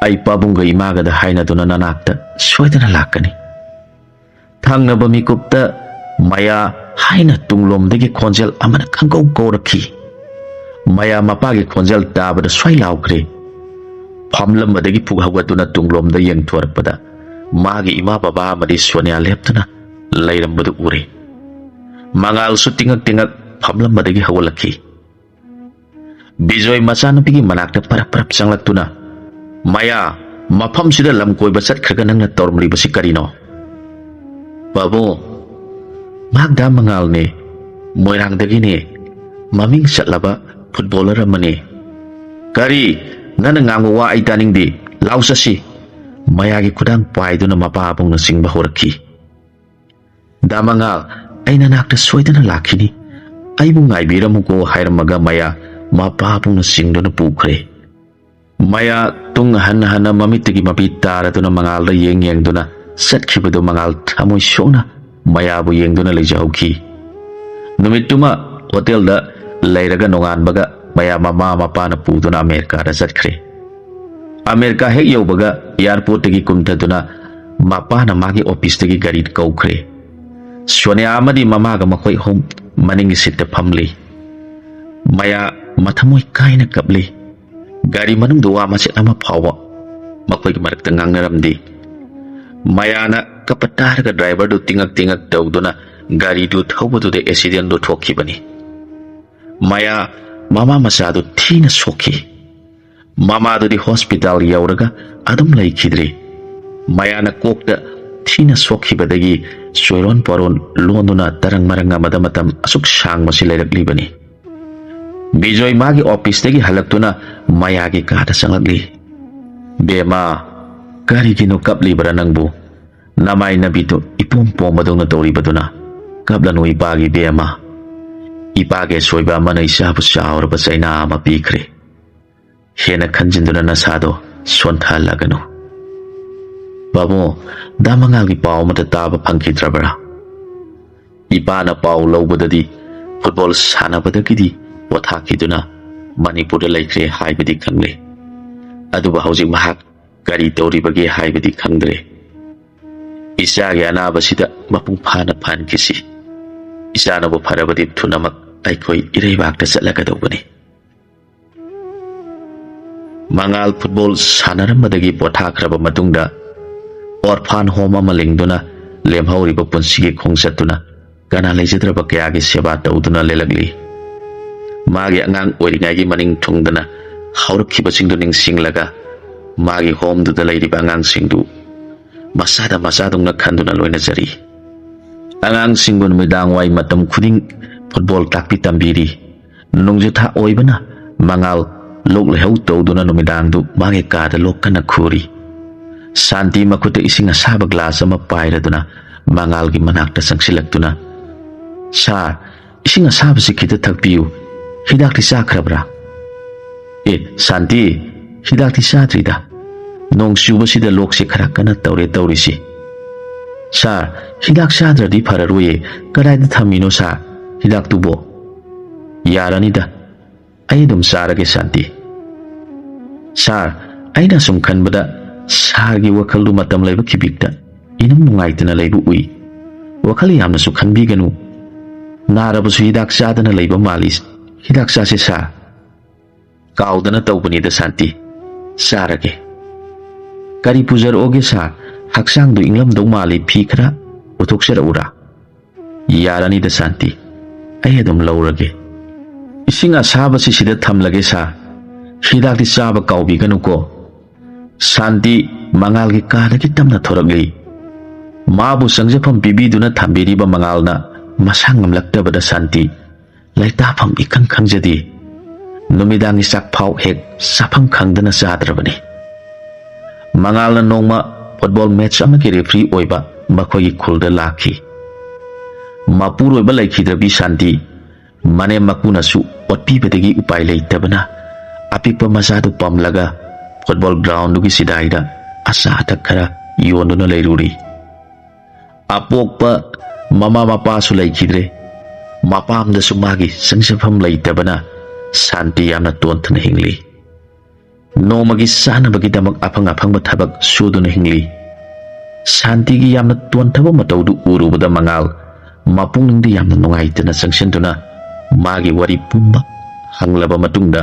ꯑꯩ ꯄꯥꯕꯨꯡꯒ ꯏꯃꯥꯒꯗ ꯍꯥꯏꯅꯗꯨꯅ ꯅꯅꯥꯛꯇ ꯁꯣꯏꯗꯅ ꯂꯥꯛꯀꯅꯤ꯫" ꯊꯪꯅꯕ ꯃꯤꯀꯨꯞꯇ ꯃꯌꯥ ꯍꯥꯏꯅ ꯇꯨꯡꯂꯣꯝꯗꯒꯤ ꯈꯣꯟꯖꯦꯜ ꯑꯃꯅ ꯈꯪꯀꯧ ꯀꯧꯔꯛꯈꯤ꯫ ꯃꯌꯥ ꯃꯄꯥꯒꯤ ꯈꯣꯟꯖꯦꯜ ꯇꯥꯕꯗ ꯁ꯭ꯋꯥꯏ ꯂꯥꯎꯈ꯭ꯔꯦ꯫ ꯐꯝꯂꯝꯕꯗꯒꯤ ꯐꯨꯛ ꯍꯧꯒꯠꯇꯨꯅ ꯇꯨꯡꯂꯣꯝꯗ ꯌꯦꯡꯊꯣꯔꯛꯄꯗ ꯃꯥꯒꯤ ꯏꯃꯥ ꯕꯕꯥ ꯑꯃꯗꯤ ꯁꯣꯅꯤꯌꯥ ꯂꯦꯞꯇꯨꯅ ꯂꯩꯔꯝꯕꯗꯨ ꯎꯔꯦ꯫ ꯃꯉꯥꯜꯁꯨ ꯇꯤꯉꯛ ꯇꯤꯉꯛ ꯐꯝꯂꯝꯕꯗꯒꯤ ꯍꯧꯒꯠꯂꯛꯈꯤ꯫ ꯕꯤꯖꯣꯏ ꯃꯆꯥꯅꯨꯄꯤꯒꯤ ꯃꯅꯥꯛꯇ ꯄꯔꯞ ꯄꯔꯞ ꯆꯪꯂꯛꯇꯨꯅ, "ꯃꯌꯥ, ꯃꯐꯝꯁꯤꯗ ꯂꯝ ꯀꯣꯏꯕ ꯆꯠꯈ꯭ꯔꯒ ꯅꯪꯅ ꯇꯧꯔꯝꯂꯤꯕꯁꯤ ꯀꯔꯤꯅꯣ?" "ꯄꯥꯕꯨꯡ, ꯃꯍꯥꯛ ꯗꯥ ꯃꯉꯥꯜꯅꯦ, ꯃꯣꯏꯔꯥꯡꯗꯒꯤꯅꯦ, ꯃꯃꯤꯡ ꯆꯠꯂꯕ ꯐꯨꯠꯕꯣꯂꯔ ꯑꯃꯅꯤ꯫" "ꯀꯔꯤ? ꯅꯪꯅ ꯉꯥꯡꯕ ꯋꯥ ꯑꯩ ꯇꯥꯅꯤꯡꯗꯦ꯫ ꯂꯥꯎ ꯆꯠꯁꯤ!" ꯃꯌꯥꯒꯤ ꯈꯨꯗꯥꯡ ꯄꯥꯏꯗꯨꯅ ꯃꯄꯥꯕꯨꯡꯅ ꯆꯤꯡꯕ ꯍꯧꯔꯛꯈꯤ꯫ "ꯗꯥ ꯃꯉꯥꯜ, ꯑꯩ ꯅꯅꯥꯛꯇ ꯁꯣꯏꯗꯅ ꯂꯥꯛꯈꯤꯅꯤ꯫ ꯑꯩꯕꯨ ꯉꯥꯏꯕꯤꯔꯝꯃꯨꯀꯣ," ꯍꯥꯏꯔꯝꯃꯒ ꯃꯌꯥ ꯃꯄꯥꯕꯨꯡꯅ ꯆꯤꯡꯗꯨꯅ ꯄꯨꯈ꯭ꯔꯦ꯫ ꯃꯌꯥ ꯇꯨꯡ ꯍꯟꯅ ꯍꯟꯅ ꯃꯃꯤꯠꯇꯒꯤ ꯃꯄꯤ ꯇꯥꯔꯗꯨꯅ ꯃꯉꯥꯜꯗ ꯌꯦꯡ ꯌꯦꯡꯗꯨꯅ ꯆꯠꯈꯤꯕꯗꯨ ꯃꯉꯥꯜ ꯊꯃꯣꯏ ꯁꯣꯛꯅ ꯃꯌꯥꯕꯨ ꯌꯦꯡꯗꯨꯅ ꯂꯩꯖꯍꯧꯈꯤ꯫ ꯅꯨꯃꯤꯠꯇꯨꯃ ꯍꯣꯇꯦꯜꯗ ꯂꯩꯔꯒ ꯅꯣꯡꯉꯥꯟꯕꯒ ꯃꯌꯥ ꯃꯃꯥ ꯃꯄꯥꯅ ꯄꯨꯗꯨꯅ ꯑꯃꯦꯔꯤꯀꯥꯗ ꯆꯠꯈ꯭ꯔꯦ꯫ ꯑꯃꯦꯔꯤꯀꯥ ꯍꯦꯛ ꯌꯧꯕꯒ ꯑꯦꯌꯥꯔꯄꯣꯔꯠꯇꯒꯤ ꯀꯨꯝꯊꯗꯨꯅ ꯃꯄꯥꯅ ꯃꯥꯒꯤ ꯑꯣꯐꯤꯁꯇꯒꯤ ꯒꯥꯔꯤ ꯀꯧꯈ꯭ꯔꯦ꯫ ꯁꯣꯅꯤꯌꯥ ꯑꯃꯗꯤ ꯃꯃꯥꯒ ꯃꯈꯣꯏ ꯑꯍꯨꯝ ꯃꯅꯤꯡꯒꯤ ꯁꯤꯠꯇ ꯐꯝꯂꯤ꯫ ꯃꯌꯥ ꯃꯊꯃꯣꯏ ꯀꯥꯏꯅ ꯀꯞꯂꯤ꯫ ꯒꯥꯔꯤ ꯃꯅꯨꯡꯗ ꯋꯥ ꯃꯆꯦꯠ ꯑꯃ ꯐꯥꯎꯕ ꯃꯈꯣꯏꯒꯤ ꯃꯔꯛꯇ ꯉꯥꯡꯅꯔꯝꯗꯦ꯫ ꯃꯌꯥꯅ ꯀꯞꯄ ꯇꯥꯔꯒ ꯗ꯭ꯔꯥꯏꯚꯔꯗꯨ ꯇꯤꯡꯉꯛ ꯇꯤꯡꯉꯛ ꯇꯧꯗꯨꯅ ꯒꯥꯔꯤꯗꯨ ꯊꯧꯕꯗꯨꯗ ꯑꯦꯛꯁꯤꯗꯦꯟꯗꯨ ꯊꯣꯛꯈꯤꯕꯅꯤ꯫ ꯃꯌꯥ ꯃꯃꯥ ꯃꯆꯥꯗꯨ ꯊꯤꯅ ꯁꯣꯛꯈꯤ꯫ ꯃꯃꯥꯗꯨꯗꯤ ꯍꯣꯁꯄꯤꯇꯥꯜ ꯌꯧꯔꯒ ꯑꯗꯨꯝ ꯂꯩꯈꯤꯗ꯭ꯔꯦ꯫ ꯃꯌꯥꯅ ꯀꯣꯛꯇ ꯊꯤꯅ ꯁꯣꯛꯈꯤꯕꯗꯒꯤ ꯆꯣꯏꯔꯣꯟ ꯄꯣꯔꯣꯟ ꯂꯣꯟꯗꯨꯅ ꯇꯔꯪ ꯃꯔꯪ ꯑꯃꯗ ꯃꯇꯝ ꯑꯁꯨꯛ ꯁꯥꯡꯕꯁꯤ ꯂꯩꯔꯛꯂꯤꯕꯅꯤ꯫ ꯕꯤꯖꯣꯏ ꯃꯥꯒꯤ ꯑꯣꯐꯤꯁꯇꯒꯤ ꯍꯜꯂꯛꯇꯨꯅ ꯃꯌꯥꯒꯤ ꯀꯥꯗ ꯆꯪꯂꯛꯂꯤ꯫ "ꯕꯦꯃꯥ, ꯀꯔꯤꯒꯤꯅꯣ ꯀꯞꯂꯤꯕꯔꯥ ꯅꯪꯕꯨ? ꯅꯃꯥꯏ ꯅꯕꯤꯠꯇꯨ ꯏꯄꯣꯝ ꯄꯣꯝꯕꯗꯧꯅ ꯇꯧꯔꯤꯕꯗꯨꯅ ꯀꯞꯂꯅꯨ ꯏꯄꯥꯒꯤ ꯕꯦꯃꯥ꯫ ꯏꯄꯥꯒꯤ ꯑꯁꯣꯏꯕ ꯑꯃꯅ ꯏꯆꯥꯕꯨ ꯆꯥꯎꯔꯕ ꯆꯩꯅꯥ ꯑꯃ ꯄꯤꯈ꯭ꯔꯦ꯫ ꯍꯦꯟꯅ ꯈꯟꯖꯤꯟꯗꯨꯅ ꯅꯁꯥꯗꯣ ꯁꯣꯟꯊꯍꯜꯂꯒꯅꯨ꯫ ꯄꯥꯕꯨꯡ, ꯗꯥ ꯃꯉꯥꯜꯒꯤ ꯄꯥꯎ ꯑꯃꯠꯇ ꯇꯥꯕ ꯐꯪꯈꯤꯗ꯭ꯔꯕ꯭ꯔꯥ?" "ꯏꯄꯥꯅ ꯄꯥꯎ ꯂꯧꯕꯗꯗꯤ ꯐꯨꯠꯕꯣꯜ ꯁꯥꯟꯅꯕꯗꯒꯤꯗꯤ ꯄꯣꯊꯥꯈꯤꯗꯨꯅ ꯃꯅꯤꯄꯨꯔꯗ ꯂꯩꯈ꯭ꯔꯦ ꯍꯥꯏꯕꯗꯤ ꯈꯪꯂꯦ꯫ ꯑꯗꯨꯕꯨ ꯍꯧꯖꯤꯛ ꯃꯍꯥꯛ ꯀꯔꯤ ꯇꯧꯔꯤꯕꯒꯦ ꯍꯥꯏꯕꯗꯤ ꯈꯪꯗ꯭ꯔꯦ꯫ ꯏꯆꯥꯒꯤ ꯑꯅꯥꯕꯁꯤꯗ ꯃꯄꯨꯡ ꯐꯥꯅ ꯐꯍꯟꯈꯤꯁꯤ꯫ ꯏꯆꯥꯅꯕꯨ ꯐꯔꯕꯗꯤ ꯊꯨꯅꯃꯛ ꯑꯩꯈꯣꯏ ꯏꯔꯩꯕꯥꯛꯇ ꯆꯠꯂꯒꯗꯧꯕꯅꯤ꯫" ꯃꯉꯥꯜ ꯐꯨꯠꯕꯣꯜ ꯁꯥꯟꯅꯔꯝꯕꯗꯒꯤ ꯄꯣꯊꯥꯈ꯭ꯔꯕ ꯃꯇꯨꯡꯗ ꯑꯣꯔꯐꯥꯟ ꯍꯣꯝ ꯑꯃ ꯂꯤꯡꯗꯨꯅ ꯂꯦꯝꯍꯧꯔꯤꯕ ꯄꯨꯟꯁꯤꯒꯤ ꯈꯣꯡꯆꯠꯇꯨꯅ ꯀꯅꯥ ꯂꯩꯖꯗ꯭ꯔꯕ ꯀꯌꯥꯒꯤ ꯁꯦꯕꯥ ꯇꯧꯗꯨꯅ ꯂꯦꯜꯂꯛꯂꯤ꯫ ꯃꯥꯒꯤ ꯑꯉꯥꯡ ꯑꯣꯏꯔꯤꯉꯩꯒꯤ ꯃꯅꯤꯡ ꯊꯨꯡꯗꯅ ꯍꯧꯔꯛꯈꯤꯕꯁꯤꯡꯗꯨ ꯅꯤꯡꯁꯤꯡꯂꯒ ꯃꯥꯒꯤ ꯍꯣꯝꯗꯨꯗ ꯂꯩꯔꯤꯕ ꯑꯉꯥꯡꯁꯤꯡꯗꯨ ꯃꯁꯥꯗ ꯃꯆꯥꯗꯧꯅ ꯈꯟꯗꯨꯅ ꯂꯣꯏꯅꯖꯔꯤ꯫ ꯑꯉꯥꯡꯁꯤꯡꯕꯨ ꯅꯨꯃꯤꯗꯥꯡ ꯋꯥꯏ ꯃꯇꯝ ꯈꯨꯗꯤꯡ ꯐꯨꯠꯕꯣꯜ ꯇꯥꯛꯄꯤ ꯇꯝꯕꯤꯔꯤ꯫ ꯅꯣꯡꯖꯨ ꯊꯥ ꯑꯣꯏꯕꯅ ꯃꯉꯥꯜ ꯂꯣꯛ ꯂꯥꯏꯍꯧ ꯇꯧꯗꯨꯅ ꯅꯨꯃꯤꯗꯥꯡꯗꯨ ꯃꯥꯒꯤ ꯀꯥꯗ ꯂꯣꯛ ꯀꯟꯅ ꯈꯨꯔꯤ꯫ ꯁꯥꯟꯇꯤ ꯃꯈꯨꯠꯇ ꯏꯁꯤꯡ ꯑꯁꯥꯕ ꯒ꯭ꯂꯥꯁ ꯑꯃ ꯄꯥꯏꯔꯗꯨꯅ ꯃꯉꯥꯜꯒꯤ ꯃꯅꯥꯛꯇ ꯆꯪꯁꯤꯜꯂꯛꯇꯨꯅ, "ꯁꯥꯔ, ꯏꯁꯤꯡ ꯑꯁꯥꯕꯁꯤ ꯈꯤꯇ ꯊꯛꯄꯤꯌꯨ꯫ ꯍꯤꯗꯥꯛꯇꯤ ꯆꯥꯈ꯭ꯔꯕ꯭ꯔꯥ?" "ꯑꯦ, ꯁꯥꯟꯇꯤ, ꯍꯤꯗꯥꯛꯇꯤ ꯆꯥꯗ꯭ꯔꯤꯗ꯫ ꯅꯣꯡ ꯆꯨꯕꯁꯤꯗ ꯂꯣꯛꯁꯦ ꯈꯔ ꯀꯟꯅ ꯇꯧꯔꯦ ꯇꯧꯔꯤꯁꯤ꯫ ꯁꯥꯔ, ꯍꯤꯗꯥꯛ ꯆꯥꯗ꯭ꯔꯗꯤ ꯐꯔꯔꯣꯏꯌꯦ꯫ ꯀꯗꯥꯏꯗ ꯊꯝꯃꯤꯅꯣ ꯁꯥꯔ ꯍꯤꯗꯥꯛꯇꯨꯕꯣ?" "ꯌꯥꯔꯅꯤꯗ, ꯑꯩ ꯑꯗꯨꯝ ꯆꯥꯔꯒꯦ ꯁꯥꯟꯇꯤ꯫ ꯁꯥꯔ, ꯑꯩꯅ ꯁꯨꯝ ꯈꯟꯕꯗ ꯁꯥꯔꯒꯤ ꯋꯥꯈꯜꯗꯨ ꯃꯇꯝ ꯂꯩꯕ ꯈꯤꯕꯤꯛꯇ ꯏꯅꯨꯡ ꯅꯨꯡꯉꯥꯏꯇꯅ ꯂꯩꯕ ꯎꯏ꯫ ꯋꯥꯈꯜ ꯌꯥꯝꯅꯁꯨ ꯈꯟꯕꯤꯒꯅꯨ꯫ ꯅꯥꯔꯕꯁꯨ ꯍꯤꯗꯥꯛ ꯆꯥꯗꯅ ꯂꯩꯕ ꯃꯥꯜꯂꯤ꯫ ꯍꯤꯗꯥꯛ ꯆꯥꯁꯦ ꯁꯥꯔ꯫" "ꯀꯥꯎꯗꯅ ꯇꯧꯕꯅꯤꯗ ꯁꯥꯟꯇꯤ, ꯆꯥꯔꯒꯦ꯫ ꯀꯔꯤ ꯄꯨꯖꯔꯛꯑꯣꯒꯦ ꯁꯥꯔ? ꯍꯛꯆꯥꯡꯗꯨ ꯏꯪꯂꯝꯗꯧ ꯃꯥꯜꯂꯤ, ꯐꯤ ꯈꯔ ꯄꯨꯊꯣꯛꯆꯔꯛꯎꯔꯥ?" "ꯌꯥꯔꯅꯤꯗ ꯁꯥꯟꯇꯤ, ꯑꯩ ꯑꯗꯨꯝ ꯂꯧꯔꯒꯦ꯫ ꯏꯁꯤꯡ ꯑꯁꯥꯕꯁꯤ ꯁꯤꯗ ꯊꯝꯂꯒꯦ ꯁꯥꯔ꯫ ꯍꯤꯗꯥꯛꯇꯤ ꯆꯥꯕ ꯀꯥꯎꯕꯤꯒꯅꯨꯀꯣ꯫" ꯁꯥꯟꯇꯤ ꯃꯉꯥꯜꯒꯤ ꯀꯥꯗꯒꯤ ꯇꯞꯅ ꯊꯣꯔꯛꯂꯤ꯫ ꯃꯥꯕꯨ ꯆꯪꯖꯐꯝ ꯄꯤꯕꯤꯗꯨꯅ ꯊꯝꯕꯤꯔꯤꯕ ꯃꯉꯥꯜꯅ ꯃꯁꯥ ꯉꯝꯂꯛꯇꯕꯗ ꯁꯥꯟꯇꯤ ꯂꯩꯇꯥꯐꯝ ꯏꯈꯪ ꯈꯪꯖꯗꯦ꯫ ꯅꯨꯃꯤꯗꯥꯡꯒꯤ ꯆꯥꯛꯐꯥꯎ ꯍꯦꯛ ꯆꯥꯐꯝ ꯈꯪꯗꯅ ꯆꯥꯗ꯭ꯔꯕꯅꯤ꯫ ꯃꯉꯥꯜꯅ ꯅꯣꯡꯃ ꯐꯨꯠꯕꯣꯜ ꯃꯦꯠꯆ ꯑꯃꯒꯤ ꯔꯦꯐ꯭ꯔꯤ ꯑꯣꯏꯕ ꯃꯈꯣꯏꯒꯤ ꯈꯨꯜꯗ ꯂꯥꯛꯈꯤ꯫ ꯃꯄꯨꯔꯣꯏꯕ ꯂꯩꯈꯤꯗ꯭ꯔꯕꯤ ꯁꯥꯟꯇꯤ ꯃꯅꯦꯝ ꯃꯀꯨꯅꯁꯨ ꯑꯣꯠꯄꯤꯕꯗꯒꯤ ꯎꯄꯥꯏ ꯂꯩꯇꯕꯅ ꯑꯄꯤꯛꯄ ꯃꯆꯥꯗꯨ ꯄꯝꯂꯒ ꯐꯨꯠꯕꯣꯜ ꯒ꯭ꯔꯥꯎꯟꯗꯨꯒꯤ ꯆꯤꯗꯥꯏꯗ ꯑꯆꯥ ꯑꯊꯛ ꯈꯔ ꯌꯣꯟꯗꯨꯅ ꯂꯩꯔꯨꯔꯤ꯫ ꯑꯄꯣꯛꯄ ꯃꯃꯥ ꯃꯄꯥꯁꯨ ꯂꯩꯈꯤꯗ꯭ꯔꯦ꯫ ꯃꯄꯥꯝꯗꯁꯨ ꯃꯥꯒꯤ ꯆꯪꯖꯐꯝ ꯂꯩꯇꯕꯅ ꯁꯥꯟꯇꯤ ꯌꯥꯝꯅ ꯇꯣꯟꯊꯅ ꯍꯤꯡꯂꯤ꯫ ꯅꯣꯡꯃꯒꯤ ꯆꯥꯅꯕꯒꯤꯗꯃꯛ ꯑꯐꯪ ꯑꯐꯪꯕ ꯊꯕꯛ ꯁꯨꯗꯨꯅ ꯍꯤꯡꯂꯤ꯫ ꯁꯥꯟꯇꯤꯒꯤ ꯌꯥꯝꯅ ꯇꯣꯟꯊꯕ ꯃꯇꯧꯗꯨ ꯎꯔꯨꯕꯗ ꯃꯉꯥꯜ ꯃꯄꯨꯛꯅꯤꯡꯗ ꯌꯥꯝꯅ ꯅꯨꯡꯉꯥꯏꯇꯅ ꯆꯪꯁꯤꯟꯗꯨꯅ ꯃꯥꯒꯤ ꯋꯥꯔꯤ ꯄꯨꯝꯕ ꯍꯪꯂꯕ ꯃꯇꯨꯡꯗ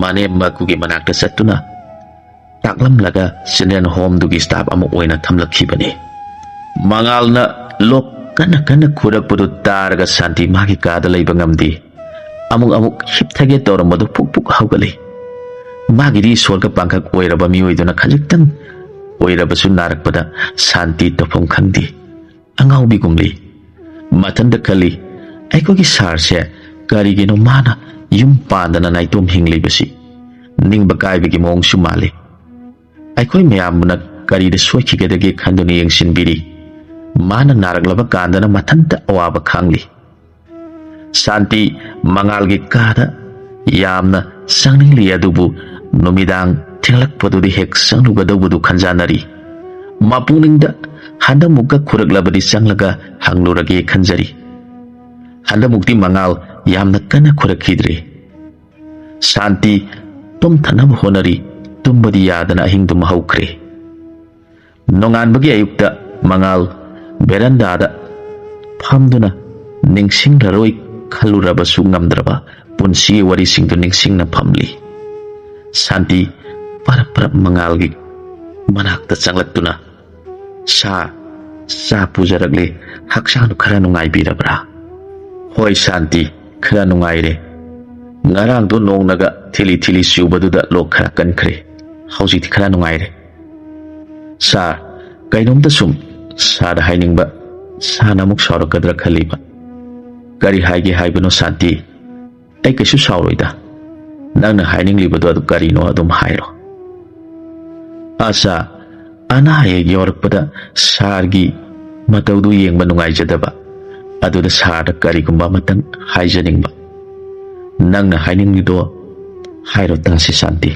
ꯃꯅꯦꯝ ꯃꯀꯨꯒꯤ ꯃꯅꯥꯛꯇ ꯆꯠꯇꯨꯅ ꯇꯥꯛꯂꯝꯂꯒ ꯆꯤꯜꯗ꯭ꯔꯦꯟ ꯍꯣꯝꯗꯨꯒꯤ ꯁ꯭ꯇꯥꯐ ꯑꯃ ꯑꯣꯏꯅ ꯊꯝꯂꯛꯈꯤꯕꯅꯤ꯫ ꯃꯉꯥꯜꯅ ꯂꯣꯛ ꯀꯟꯅ ꯀꯟꯅ ꯈꯨꯔꯛꯄꯗꯨ ꯇꯥꯔꯒ ꯁꯥꯟꯇꯤ ꯃꯥꯒꯤ ꯀꯥꯗ ꯂꯩꯕ ꯉꯝꯗꯦ꯫ ꯑꯃꯨꯛ ꯑꯃꯨꯛ ꯍꯤꯞꯊꯒꯦ ꯇꯧꯔꯝꯕꯗꯨ ꯄꯨꯛ ꯄꯨꯛ ꯍꯧꯒꯠꯂꯤ꯫ ꯃꯥꯒꯤꯗꯤ ꯏꯁꯣꯔꯒ ꯄꯥꯡꯈꯛ ꯑꯣꯏꯔꯕ ꯃꯤꯑꯣꯏꯗꯨꯅ ꯈꯖꯤꯛꯇꯪ ꯑꯣꯏꯔꯕꯁꯨ ꯅꯥꯔꯛꯄꯗ ꯁꯥꯟꯇꯤ ꯇꯧꯐꯝ ꯈꯪꯗꯦ꯫ ꯑꯉꯥꯎꯕꯤꯒꯨꯝꯂꯤ꯫ ꯃꯊꯟꯇ ꯈꯜꯂꯤ, "ꯑꯩꯈꯣꯏꯒꯤ ꯁꯥꯔꯁꯦ ꯀꯔꯤꯒꯤꯅꯣ ꯃꯥꯅ ꯌꯨꯝ ꯄꯥꯟꯗꯅ ꯅꯥꯏꯇꯣꯝ ꯍꯤꯡꯂꯤꯕꯁꯤ? ꯅꯤꯡꯕ ꯀꯥꯏꯕꯒꯤ ꯃꯑꯣꯡꯁꯨ ꯃꯥꯜꯂꯤ꯫ ꯑꯩꯈꯣꯏ ꯃꯌꯥꯝꯕꯨꯅ ꯀꯔꯤꯗ ꯁꯣꯏꯈꯤꯒꯗꯒꯦ ꯈꯟꯗꯨꯅ ꯌꯦꯡꯁꯤꯟꯕꯤꯔꯤ꯫ ꯃꯥꯅ ꯅꯥꯔꯛꯂꯕ ꯀꯥꯟꯗꯅ ꯃꯊꯟꯇ ꯑꯋꯥꯕ ꯈꯥꯡꯂꯤ꯫" ꯁꯥꯟꯇꯤ ꯃꯉꯥꯜꯒꯤ ꯀꯥꯗ ꯌꯥꯝꯅ ꯆꯪꯅꯤꯡꯂꯤ, ꯑꯗꯨꯕꯨ ꯅꯨꯃꯤꯗꯥꯡ ꯊꯦꯡꯂꯛꯄꯗꯨꯗꯤ ꯍꯦꯛ ꯆꯪꯂꯨꯒꯗꯧꯕꯗꯨ ꯈꯟꯖꯥꯟꯅꯔꯤ꯫ ꯃꯄꯨꯛꯅꯤꯡꯗ ꯍꯟꯗꯛꯃꯨꯛꯀ ꯈꯨꯔꯛꯂꯕꯗꯤ ꯆꯪꯂꯒ ꯍꯪꯂꯨꯔꯒꯦ ꯈꯟꯖꯔꯤ꯫ ꯍꯟꯗꯛꯃꯨꯛꯇꯤ ꯃꯉꯥꯜ ꯌꯥꯝꯅ ꯀꯟꯅ ꯈꯨꯔꯛꯈꯤꯗ꯭ꯔꯦ꯫ ꯁꯥꯟꯇꯤ ꯇꯨꯝꯊꯅꯕ ꯍꯣꯠꯅꯔꯤ꯫ ꯇꯨꯝꯕꯗꯤ ꯌꯥꯗꯅ ꯑꯍꯤꯡ ꯇꯨꯝꯍꯧꯈ꯭ꯔꯦ꯫ ꯅꯣꯡꯉꯥꯟꯕꯒꯤ ꯑꯌꯨꯛꯇ ꯃꯉꯥꯜ ꯚꯦꯔꯟꯗꯥꯗ ꯐꯝꯗꯨꯅ ꯅꯤꯡꯁꯤꯡꯂꯔꯣꯏ ꯈꯜꯂꯨꯔꯕꯁꯨ ꯉꯝꯗ꯭ꯔꯕ ꯄꯨꯟꯁꯤꯒꯤ ꯋꯥꯔꯤꯁꯤꯡꯗꯨ ꯅꯤꯡꯁꯤꯡꯅ ꯐꯝꯂꯤ꯫ ꯁꯥꯟꯇꯤ ꯄꯔꯞ ꯄꯔꯞ ꯃꯉꯥꯜꯒꯤ ꯃꯅꯥꯛꯇ ꯆꯪꯂꯛꯇꯨꯅ, "ꯁꯥ, ꯆꯥ ꯄꯨꯖꯔꯛꯂꯦ꯫ ꯍꯛꯆꯥꯡꯗꯨ ꯈꯔ ꯅꯨꯡꯉꯥꯏꯕꯤꯔꯕ꯭ꯔꯥ?" "ꯍꯣꯏ ꯁꯥꯟꯇꯤ, ꯈꯔ ꯅꯨꯡꯉꯥꯏꯔꯦ꯫ ꯉꯔꯥꯡꯗꯣ ꯅꯣꯡꯅꯒ ꯊꯤꯂꯤ ꯊꯤꯂꯤ ꯆꯨꯕꯗꯨꯗ ꯂꯣꯛ ꯈꯔ ꯀꯟꯈ꯭ꯔꯦ꯫ ꯍꯧꯖꯤꯛꯇꯤ ꯈꯔ ꯅꯨꯡꯉꯥꯏꯔꯦ꯫ ꯁꯥꯔ, ꯀꯩꯅꯣꯝꯇ ꯁꯨꯝ ꯁꯥꯔꯗ ꯍꯥꯏꯅꯤꯡꯕ, ꯁꯥꯔꯅ ꯑꯃꯨꯛ ꯁꯥꯎꯔꯛꯀꯗ꯭ꯔꯥ ꯈꯜꯂꯤꯕ꯫" "ꯀꯔꯤ ꯍꯥꯏꯒꯦ ꯍꯥꯏꯕꯅꯣ ꯁꯥꯟꯇꯤ?" "ꯑꯩ ꯀꯩꯁꯨ ꯁꯥꯎꯔꯣꯏꯗ꯫ ꯅꯪꯅ ꯍꯥꯏꯅꯤꯡꯂꯤꯕꯗꯣ ꯑꯗꯨ ꯀꯔꯤꯅꯣ ꯑꯗꯨꯝ ꯍꯥꯏꯔꯣ꯫" "ꯑꯁꯥ, ꯑꯅꯥ ꯑꯌꯦꯛ ꯌꯥꯎꯔꯛꯄꯗ ꯁꯥꯔꯒꯤ ꯃꯇꯧꯗꯨ ꯌꯦꯡꯕ ꯅꯨꯡꯉꯥꯏꯖꯗꯕ꯫ ꯑꯗꯨꯗ ꯁꯥꯔꯗ ꯀꯔꯤꯒꯨꯝꯕ ꯑꯃꯇꯪ ꯍꯥꯏꯖꯅꯤꯡꯕ꯫" "ꯅꯪꯅ ꯍꯥꯏꯅꯤꯡꯂꯤꯗꯣ ꯍꯥꯏꯔꯣ ꯇꯥꯁꯤ ꯁꯥꯟꯇꯤ꯫"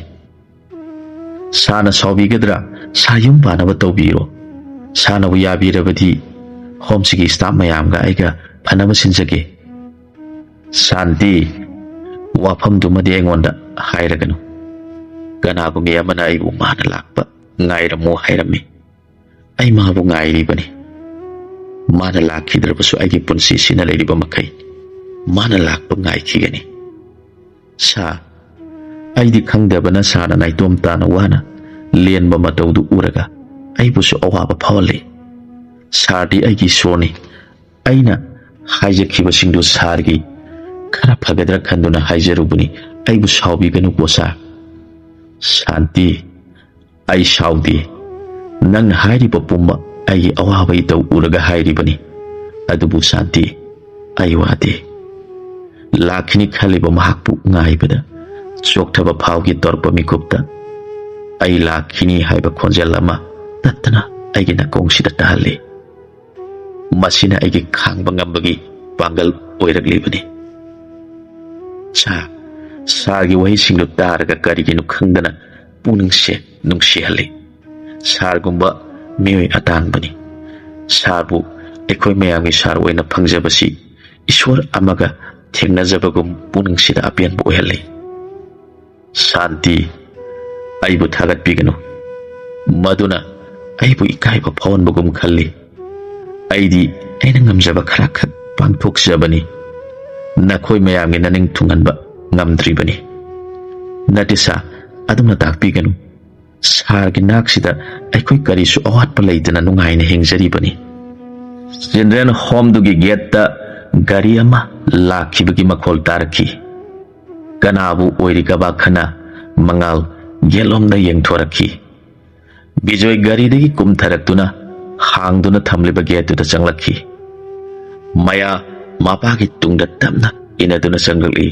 "ꯁꯥꯔꯅ ꯁꯥꯎꯕꯤꯒꯗ꯭ꯔꯥ? ꯁꯥꯔ ꯌꯨꯝ ꯄꯥꯟꯅꯕ ꯇꯧꯕꯤꯔꯣ꯫ ꯁꯥꯔꯅꯕꯨ ꯌꯥꯕꯤꯔꯕꯗꯤ ꯍꯣꯝꯁꯤꯒꯤ ꯁ꯭ꯇꯥꯐ ꯃꯌꯥꯝꯒ ꯑꯩꯒ ꯐꯅꯕ ꯁꯤꯟꯖꯒꯦ꯫" "ꯁꯥꯟꯇꯤ, ꯋꯥꯐꯝꯗꯨꯃꯗꯤ ꯑꯩꯉꯣꯟꯗ ꯍꯥꯏꯔꯒꯅꯨ꯫ ꯀꯅꯥꯒꯨꯝꯕꯤ ꯑꯃꯅ ꯑꯩꯕꯨ ꯃꯥꯅ ꯂꯥꯛꯄ ꯉꯥꯏꯔꯝꯃꯨ ꯍꯥꯏꯔꯝꯃꯤ꯫ ꯑꯩ ꯃꯥꯕꯨ ꯉꯥꯏꯔꯤꯕꯅꯤ꯫ ꯃꯥꯅ ꯂꯥꯛꯈꯤꯗ꯭ꯔꯕꯁꯨ ꯑꯩꯒꯤ ꯄꯨꯟꯁꯤ ꯁꯤꯅ ꯂꯩꯔꯤꯕ ꯃꯈꯩ ꯃꯥꯅ ꯂꯥꯛꯄ ꯉꯥꯏꯈꯤꯒꯅꯤ꯫ ꯁꯥꯔ, ꯑꯩꯗꯤ ꯈꯪꯗꯕꯅ ꯁꯥꯔꯅ ꯅꯥꯏꯇꯣꯝ ꯇꯥꯅ ꯋꯥꯅ ꯂꯦꯟꯕ ꯃꯇꯧꯗꯨ ꯎꯔꯒ ꯑꯩꯕꯨꯁꯨ ꯑꯋꯥꯕ ꯐꯥꯎꯍꯜꯂꯤ꯫ ꯁꯥꯔꯗꯤ ꯑꯩꯒꯤ ꯏꯁꯣꯔꯅꯤ꯫ ꯑꯩꯅ ꯍꯥꯏꯖꯈꯤꯕꯁꯤꯡꯗꯨ ꯁꯥꯔꯒꯤ ꯈꯔ ꯐꯒꯗ꯭ꯔꯥ ꯈꯟꯗꯨꯅ ꯍꯥꯏꯖꯔꯨꯕꯅꯤ꯫ ꯑꯩꯕꯨ ꯁꯥꯎꯕꯤꯒꯅꯨꯀꯣ ꯁꯥꯔ꯫ ꯁꯥꯟꯇꯤ, ꯑꯩ ꯁꯥꯎꯗꯦ꯫ ꯅꯪꯅ ꯍꯥꯏꯔꯤꯕ ꯄꯨꯝꯕ ꯑꯩꯒꯤ ꯑꯋꯥꯕ ꯏꯇꯧ ꯎꯔꯒ ꯍꯥꯏꯔꯤꯕꯅꯤ꯫ ꯑꯗꯨꯕꯨ ꯁꯥꯟꯇꯤ, ꯑꯩ ꯋꯥꯗꯦ꯫ ꯂꯥꯛꯈꯤꯅꯤ ꯈꯜꯂꯤꯕ ꯃꯍꯥꯛꯄꯨ ꯉꯥꯏꯕꯗ ꯆꯣꯛꯊꯕ ꯐꯥꯎꯈꯤ ꯇꯧꯔꯛꯄ ꯃꯤꯀꯨꯞꯇ ꯑꯩ ꯂꯥꯛꯈꯤꯅꯤ ꯍꯥꯏꯕ ꯈꯣꯟꯖꯦꯜ ꯑꯃ ꯇꯠꯇꯅ ꯑꯩꯒꯤ ꯅꯥꯀꯣꯡꯁꯤꯗ ꯇꯥꯍꯜꯂꯤ꯫ ꯃꯁꯤꯅ ꯑꯩꯒꯤ ꯈꯥꯡꯕ ꯉꯝꯕꯒꯤ ꯄꯥꯡꯒꯜ ꯑꯣꯏꯔꯛꯂꯤꯕꯅꯤ꯫ ꯁꯥꯔ, ꯁꯥꯔꯒꯤ ꯋꯥꯍꯩꯁꯤꯡꯗꯨ ꯇꯥꯔꯒ ꯀꯔꯤꯒꯤꯅꯣ ꯈꯪꯗꯅ ꯄꯨꯛꯅꯤꯡꯁꯦ ꯅꯨꯡꯁꯤꯍꯜꯂꯤ꯫ ꯁꯥꯔꯒꯨꯝꯕ ꯃꯤꯑꯣꯏ ꯑꯇꯥꯡꯕꯅꯤ꯫ ꯁꯥꯔꯕꯨ ꯑꯩꯈꯣꯏ ꯃꯌꯥꯝꯒꯤ ꯁꯥꯔ ꯑꯣꯏꯅ ꯐꯪꯖꯕꯁꯤ ꯏꯁꯣꯔ ꯑꯃꯒ ꯊꯦꯡꯅꯖꯕꯒꯨꯝ ꯄꯨꯛꯅꯤꯡꯁꯤꯗ ꯑꯄꯦꯟꯕ ꯑꯣꯏꯍꯜꯂꯤ꯫ ꯁꯥꯟꯇꯤ, ꯑꯩꯕꯨ ꯊꯥꯒꯠꯄꯤꯒꯅꯨ꯫ ꯃꯗꯨꯅ ꯑꯩꯕꯨ ꯏꯀꯥꯏꯕ ꯐꯥꯎꯍꯟꯕꯒꯨꯝ ꯈꯜꯂꯤ꯫ ꯑꯩꯗꯤ ꯑꯩꯅ ꯉꯝꯖꯕ ꯈꯔꯈꯛ ꯄꯥꯡꯊꯣꯛꯆꯕꯅꯤ꯫ ꯅꯈꯣꯏ ꯃꯌꯥꯝꯒꯤ ꯅꯅꯤꯡ ꯊꯨꯡꯍꯟꯕ ꯉꯝꯗ꯭ꯔꯤꯕꯅꯤ꯫ ꯅꯠꯇꯦ ꯁꯥꯔ, ꯑꯗꯨꯝꯅ ꯇꯥꯛꯄꯤꯒꯅꯨ꯫ ꯁꯥꯔꯒꯤ ꯅꯥꯛꯁꯤꯗ ꯑꯩꯈꯣꯏ ꯀꯔꯤꯁꯨ ꯑꯋꯥꯠꯄ ꯂꯩꯇꯅ ꯅꯨꯡꯉꯥꯏꯅ ꯍꯤꯡꯖꯔꯤꯕꯅꯤ꯫ ꯆꯤꯜꯗ꯭ꯔꯦꯟ ꯍꯣꯝꯗꯨꯒꯤ ꯒꯦꯠꯇ ꯒꯥꯔꯤ ꯑꯃ ꯂꯥꯛꯈꯤꯕꯒꯤ ꯃꯈꯣꯜ ꯇꯥꯔꯛꯈꯤ꯫ ꯀꯅꯥꯕꯨ ꯑꯣꯏꯔꯤꯒꯕ ꯈꯟꯅ ꯃꯉꯥꯜ ꯒꯦꯠꯂꯣꯝꯗ ꯌꯦꯡꯊꯣꯔꯛꯈꯤ꯫ ꯕꯤꯖꯣꯏ ꯒꯥꯔꯤꯗꯒꯤ ꯀꯨꯝꯊꯔꯛꯇꯨꯅ ꯍꯥꯡꯗꯨꯅ ꯊꯝꯂꯤꯕ ꯒꯦꯠꯇꯨꯗ ꯆꯪꯂꯛꯈꯤ꯫ ꯃꯌꯥ ꯃꯄꯥꯒꯤ ꯇꯨꯡꯗ ꯇꯞꯅ ꯏꯟꯅꯗꯨꯅ ꯆꯪꯂꯛꯂꯤ꯫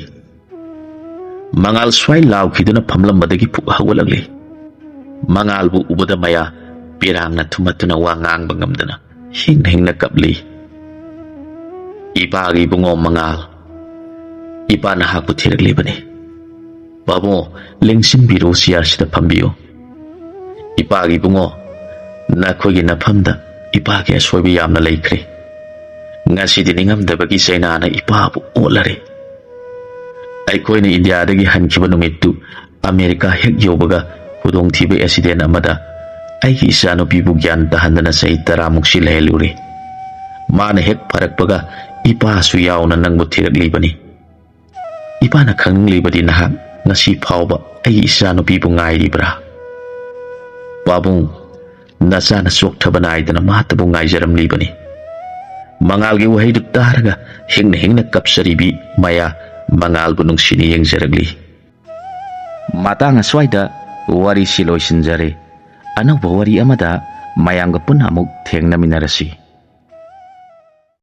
ꯃꯉꯥꯜ ꯁ꯭ꯋꯥꯏ ꯂꯥꯎꯈꯤꯗꯨꯅ ꯐꯝꯂꯝꯕꯗꯒꯤ ꯐꯨꯛ ꯍꯧꯒꯠꯂꯛꯂꯤ꯫ ꯃꯉꯥꯜꯕꯨ ꯎꯕꯗ ꯃꯌꯥ ꯄꯤꯔꯥꯡꯅ ꯊꯨꯝꯍꯠꯇꯨꯅ ꯋꯥ ꯉꯥꯡꯕ ꯉꯝꯗꯅ ꯍꯤꯡ ꯍꯤꯡꯅ ꯀꯞꯂꯤ꯫ "ꯏꯄꯥꯒꯤ ꯏꯕꯨꯡꯉꯣ ꯃꯉꯥꯜ, ꯏꯄꯥ ꯅꯍꯥꯛꯄꯨ ꯊꯤꯔꯛꯂꯤꯕꯅꯤ꯫ ꯄꯥꯕꯨꯡ, ꯂꯦꯡꯁꯤꯟꯕꯤꯔꯣ, ꯆꯤꯌꯥꯔꯁꯤꯗ ꯐꯝꯕꯤꯌꯨ꯫ ꯏꯄꯥꯒꯤ ꯏꯕꯨꯡꯉꯣ, ꯅꯈꯣꯏꯒꯤ ꯅꯐꯝꯗ ꯏꯄꯥꯒꯤ ꯑꯁꯣꯏꯕ ꯌꯥꯝꯅ ꯂꯩꯈ꯭ꯔꯦ꯫ ꯉꯁꯤꯗꯤ ꯅꯤꯡꯉꯝꯗꯕꯒꯤ ꯆꯩꯅꯥꯅ ꯏꯄꯥꯕꯨ ꯑꯣꯠꯂꯔꯦ꯫ ꯑꯩꯈꯣꯏꯅ ꯏꯟꯗꯤꯌꯥꯗꯒꯤ ꯍꯟꯈꯤꯕ ꯅꯨꯃꯤꯠꯇꯨ ꯑꯃꯦꯔꯤꯀꯥ ꯍꯦꯛ ꯌꯧꯕꯒ ꯈꯨꯗꯣꯡꯊꯤꯕ ꯑꯦꯛꯁꯤꯗꯦꯟ ꯑꯃꯗ ꯑꯩꯒꯤ ꯏꯆꯥꯅꯨꯄꯤꯕꯨ ꯒ꯭ꯌꯥꯟ ꯇꯥꯍꯟꯗꯅ ꯆꯍꯤ ꯇꯔꯥꯃꯨꯛꯁꯤ ꯂꯩꯍꯜꯂꯨꯔꯦ꯫ ꯃꯥꯅ ꯍꯦꯛ ꯐꯔꯛꯄꯒ ꯏꯄꯥꯁꯨ ꯌꯥꯎꯅ ꯅꯪꯕꯨ ꯊꯤꯔꯛꯂꯤꯕꯅꯤ꯫ ꯏꯄꯥꯅ ꯈꯪꯅꯤꯡꯂꯤꯕꯗꯤ ꯅꯍꯥꯛ ꯉꯁꯤ ꯐꯥꯎꯕ ꯑꯩꯒꯤ ꯏꯆꯥꯅꯨꯄꯤꯕꯨ ꯉꯥꯏꯔꯤꯕ꯭ꯔꯥ? ꯄꯥꯕꯨꯡ, ꯅꯆꯥꯅ ꯆꯣꯛꯊꯕ ꯅꯥꯏꯗꯅ ꯃꯥꯇꯕꯨ ꯉꯥꯏꯖꯔꯝꯂꯤꯕꯅꯤ꯫ ꯃꯉꯥꯜꯒꯤ ꯋꯥꯍꯩꯗꯨ ꯇꯥꯔꯒ ꯍꯤꯡꯅ ꯍꯤꯡꯅ ꯀꯞꯆꯔꯤꯕꯤ ꯃꯌꯥ ꯃꯉꯥꯜꯕꯨ ꯅꯨꯡꯁꯤꯅ ꯌꯦꯡꯖꯔꯛꯂꯤ꯫ ꯃꯇꯥꯡ ꯑꯁ꯭ꯋꯥꯏꯗ ꯋꯥꯔꯤꯁꯤ ꯂꯣꯏꯁꯤꯟꯖꯔꯦ꯫ ꯑꯅꯧꯕ ꯋꯥꯔꯤ ꯑꯃꯗ ꯃꯌꯥꯝꯒ ꯄꯨꯟꯅ ꯑꯃꯨꯛ ꯊꯦꯡꯅꯃꯤꯟꯅꯔꯁꯤ꯫